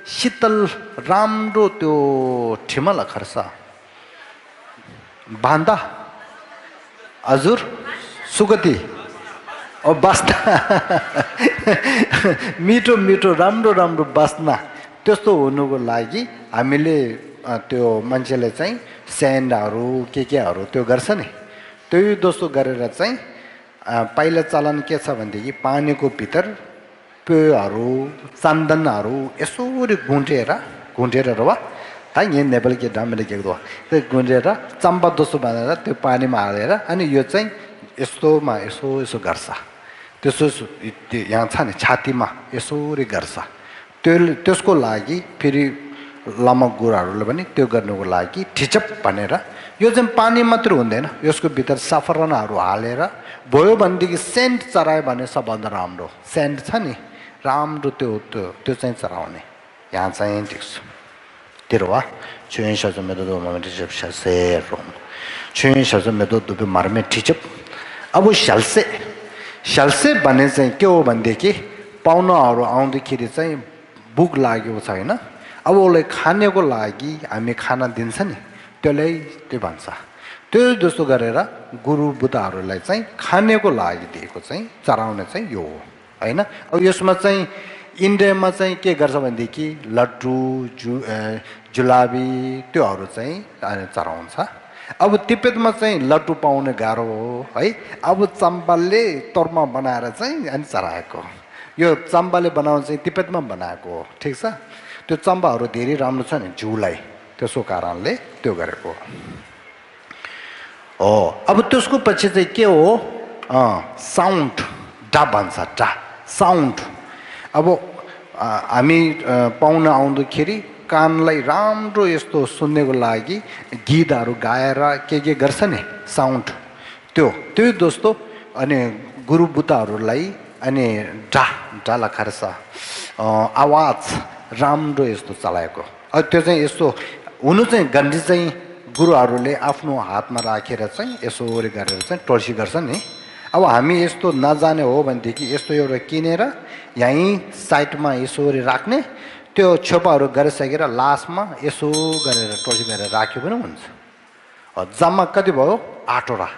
Speaker 1: शीतल राम्रो त्यो ठिमला खर्छ बान्दा हजुर सुगती बास्ना मिठो राम्रो बास्ना त्यस्तो हुनुको लागि हामीले त्यो मान्छेले चाहिँ स्यान्डहरू केहरू त्यो गर्छ नि त्यही दोस्तो गरेर चाहिँ पहिला चलन के छ भनेदेखि पानीको भित्र पेयहरू चन्दनहरू यसरी गुन्टेर र वा है यहाँ नेपाली के राम्रो लेखेको त्यो गुन्टेर चम्पा दोस्रो बनाएर त्यो पानीमा हालेर अनि यो चाहिँ यस्तोमा यसो गर्छ त्यसो यहाँ छ नि छातीमा यसरी गर्छ त्यसको लागि फेरि लामा गुरुहरूले पनि त्यो गर्नुको लागि ठिचप भनेर यो चाहिँ पानी मात्र हुँदैन यसको भित्र सफरनहरू हालेर भयो भनेदेखि सेन्ट चढायो भने सबभन्दा राम्रो सेन्ट छ नि राम्रो त्यो चाहिँ चढाउने यहाँ चाहिँ देख्छु तेरो छुइन्छ मेरो ठिचप छुइन्छ मेरो दुबे मार्मे ठिचप अब स्याल्से भन्ने चाहिँ के हो भनेदेखि पाहुनाहरू आउँदाखेरि चाहिँ भुक लागेको छ होइन अब उसलाई खानेको लागि हामी खाना दिन्छ नि त्यसलाई त्यो भन्छ त्यो जस्तो गरेर गुरु बुद्धाहरूलाई चाहिँ खानेको लागि दिएको चाहिँ चढाउने चाहिँ यो हो होइन अब यसमा चाहिँ इन्डियामा चाहिँ के गर्छ भनेदेखि लड्डु जुलाबी त्योहरू चाहिँ चढाउँछ अब तिब्बतमा चाहिँ लड्डु पाउने गाह्रो हो है अब चम्पाले तोर्मा बनाएर चाहिँ अनि चढाएको यो चम्पाले बनाउनु चाहिँ तिब्बतमा बनाएको हो ठिक छ त्यो चम्पाहरू धेरै राम्रो छ नि जिउलाई त्यसको कारणले त्यो गरेको हो अब त्यसको पछि चाहिँ के हो साउन्ड डा भन्छ डा साउन्ड अब हामी पाहुना आउँदाखेरि कानलाई राम्रो यस्तो सुन्नेको लागि गीतहरू गाएर के गर्छ नि साउन्ड त्यो दोस्तो अनि गुरु बुद्धाहरूलाई अनि डाला खर्छ आवाज राम्रो यस्तो चलाएको त्यो चाहिँ यस्तो हुनु चाहिँ गन्डी चाहिँ गुरुहरूले आफ्नो हातमा राखेर चाहिँ यसो गरेर चाहिँ टोर्सी गर्छ नि अब हामी यस्तो नजाने हो भनेदेखि यस्तो एउटा किनेर यहीँ साइडमा यसरी राख्ने त्यो छेपाहरू गरिसकेर लास्टमा यसो गरेर टोसी गरेर राख्यो पनि हुन्छ जम्मा कति भयो 8 वटा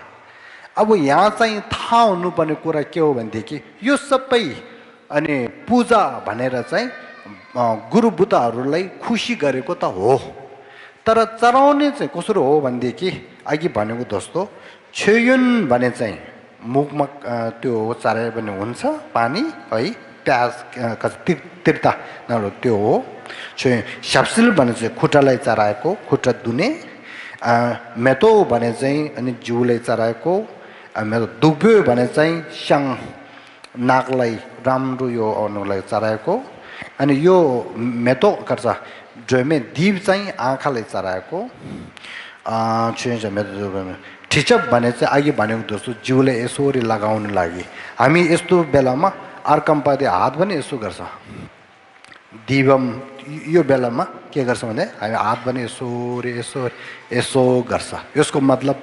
Speaker 1: अब यहाँ चाहिँ थाहा हुनुपर्ने कुरा के हो भनेदेखि यो सबै अनि पूजा भनेर चाहिँ गुरुबुताहरूलाई खुसी गरेको त हो तर चराउने चाहिँ कसरी हो भनेदेखि अघि भनेको जस्तो छेयुन भने चाहिँ मुखमा त्यो चराए पनि हुन्छ पानी है प्याज तिर्ता नरो त्यो हो स्याप्सिल भने चाहिँ खुट्टालाई चराएको खुट्टा दुने मेतो भने चाहिँ अनि जिउलाई चराएको मेरो दुब्यो भने चाहिँ स्याङ नाकलाई राम्रो यो अनुलाई चराएको अनि यो मेतो गर्छ जोमे दिप चाहिँ आँखालाई चराएको ठिचप भने चाहिँ अघि भनेको जस्तो जिउलाई यसरी लगाउनु लागि हामी यस्तो बेलामा अर्कम्पादे हात पनि यसो गर्छ दिवम यो बेलामा के गर्छ भने हामी हात पनि यसरी यसो गर्छ यसको मतलब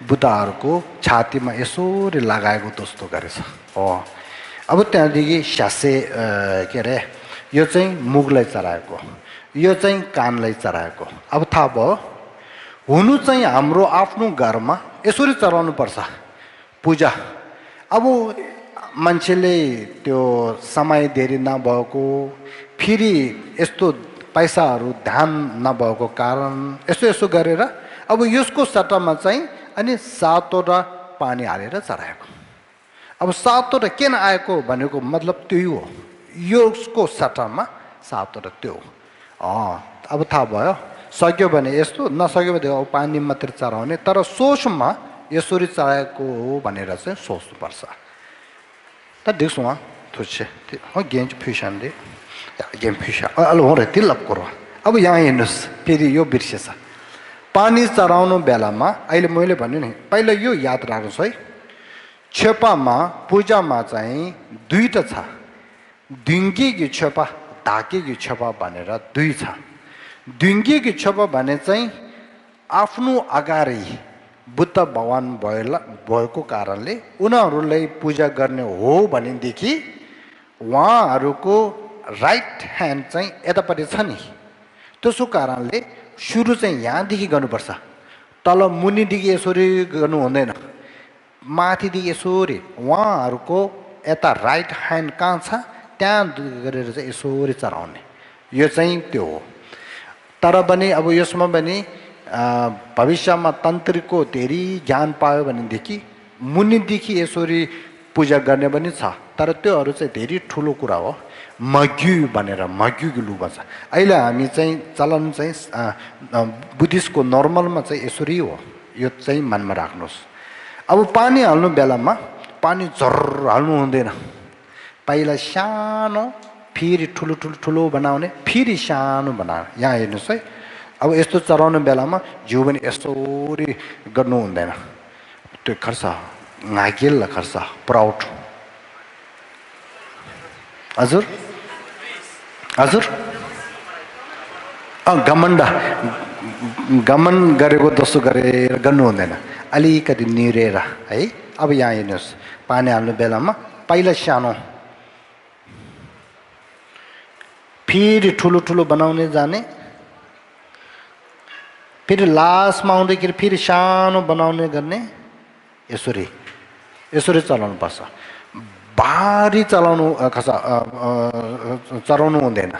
Speaker 1: बुद्धाहरूको छातीमा यसरी लगाएको जस्तो गरेछ हो अब त्यहाँदेखि स्यासे के अरे यो चाहिँ मुखलाई चराएको यो चाहिँ कानलाई चराएको अब थाहा भयो हुनु चाहिँ हाम्रो आफ्नो घरमा यसरी चराउनु पर्छ पूजा अब मान्छेले त्यो समय धेरै नभएको फेरि यस्तो पैसाहरू ध्यान नभएको कारण यसो गरेर अब यसको सट्टामा चाहिँ अनि 7 वटा पानी हालेर चराएको अब 7 वटा किन आएको भनेको मतलब त्यही हो यसको सट्टामा 7 वटा त्यो अब थाहा भयो सक्यो भने यस्तो नसक्यो भने अब पानी मात्र चराउने तर सोचमा यसरी चराएको हो भनेर चाहिँ सोच्नुपर्छ त देख्छु थुच्छे गेम फिसानले गेम फिसा अलि हो र तिलप कुरो अब यहाँ हेर्नुहोस् फेरि यो बिर्सेछ पानी चराउनु बेलामा अहिले मैले भन्यो नि पहिला यो याद राख्नुहोस् है छेपामा पूजामा चाहिँ दुईटा छ ढुङ्गेकी छेपा ढाकेकी छेपा भनेर दुई छ ढुङ्गेकी छेपा भने चाहिँ आफ्नो अगाडि बुद्ध भगवान भएको कारणले उनीहरूलाई पूजा गर्ने हो भनेदेखि उहाँहरूको राइट ह्यान्ड चाहिँ यतापट्टि छ नि त्यसो कारणले सुरु चाहिँ यहाँदेखि गर्नुपर्छ तल मुनिदेखि यसरी गर्नु हुँदैन माथिदेखि यसरी उहाँहरूको यता राइट ह्यान्ड कहाँ छ त्यहाँ गरेर चाहिँ यसरी चराउने यो चाहिँ त्यो हो तर पनि अब यसमा पनि भविष्यमा तन्त्रको धेरै ज्ञान पायो भनेदेखि मुनिदेखि यसरी पूजा गर्ने पनि छ तर त्योहरू चाहिँ धेरै ठुलो कुरा हो मग्यु भनेर मग्युको लु भन्छ अहिले हामी चाहिँ चलन चाहिँ बुद्धिस्टको नर्मलमा चाहिँ यसरी हो यो चाहिँ मनमा राख्नुहोस् अब पानी हाल्नु बेलामा पानी झर्र हाल्नु हुँदैन पहिला सानो फेरि ठुलो बनाउने फेरि सानो बनाउने यहाँ हेर्नुहोस् है अब यस्तो चराउने बेलामा जिउ पनि यसरी गर्नु हुँदैन त्यो खर्च नागेल खर्च प्राउड हजुर हजुर गमन गरेको जस्तो गरेर गर्नु हुँदैन अलिकति निरेर है अब यहाँ हेर्नुहोस् पानी हाल्नु बेलामा पहिला सानो फेरि ठुलो बनाउने जाने फेरि लास्टमा आउँदाखेरि फेरि सानो बनाउने गर्ने यसरी चलाउनु पर्छ भारी चलाउनु हुँदैन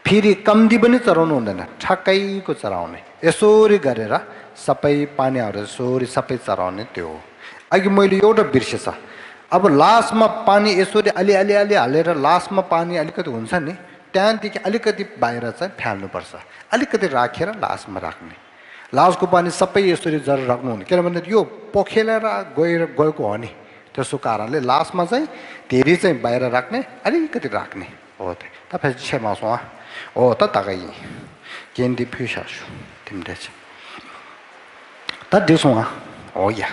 Speaker 1: फेरि कम्ती पनि चलाउनु हुँदैन ठक्कैको चलाउने यसरी गरेर सबै पानीहरू यसरी सबै चलाउने त्यो हो अघि मैले एउटा बिर्सेछ अब लास्टमा पानी यसरी अलि हालेर लास्टमा पानी अलिकति हुन्छ नि त्यहाँदेखि अलिकति बाहिर चाहिँ फ्याल्नुपर्छ अलिकति राखेर लास्टमा राख्ने लास्टको पानी सबै यसरी जर राख्नु हुने किनभने यो पोखेलेर गएको हो नि त्यसो कारणले लास्टमा चाहिँ धेरै चाहिँ बाहिर राख्ने अलिकति राख्ने हो तपाईँ छेमासो हो त तगाइ केन्डी फिसासु तिमीले चाहिँ त दिउँसो हो या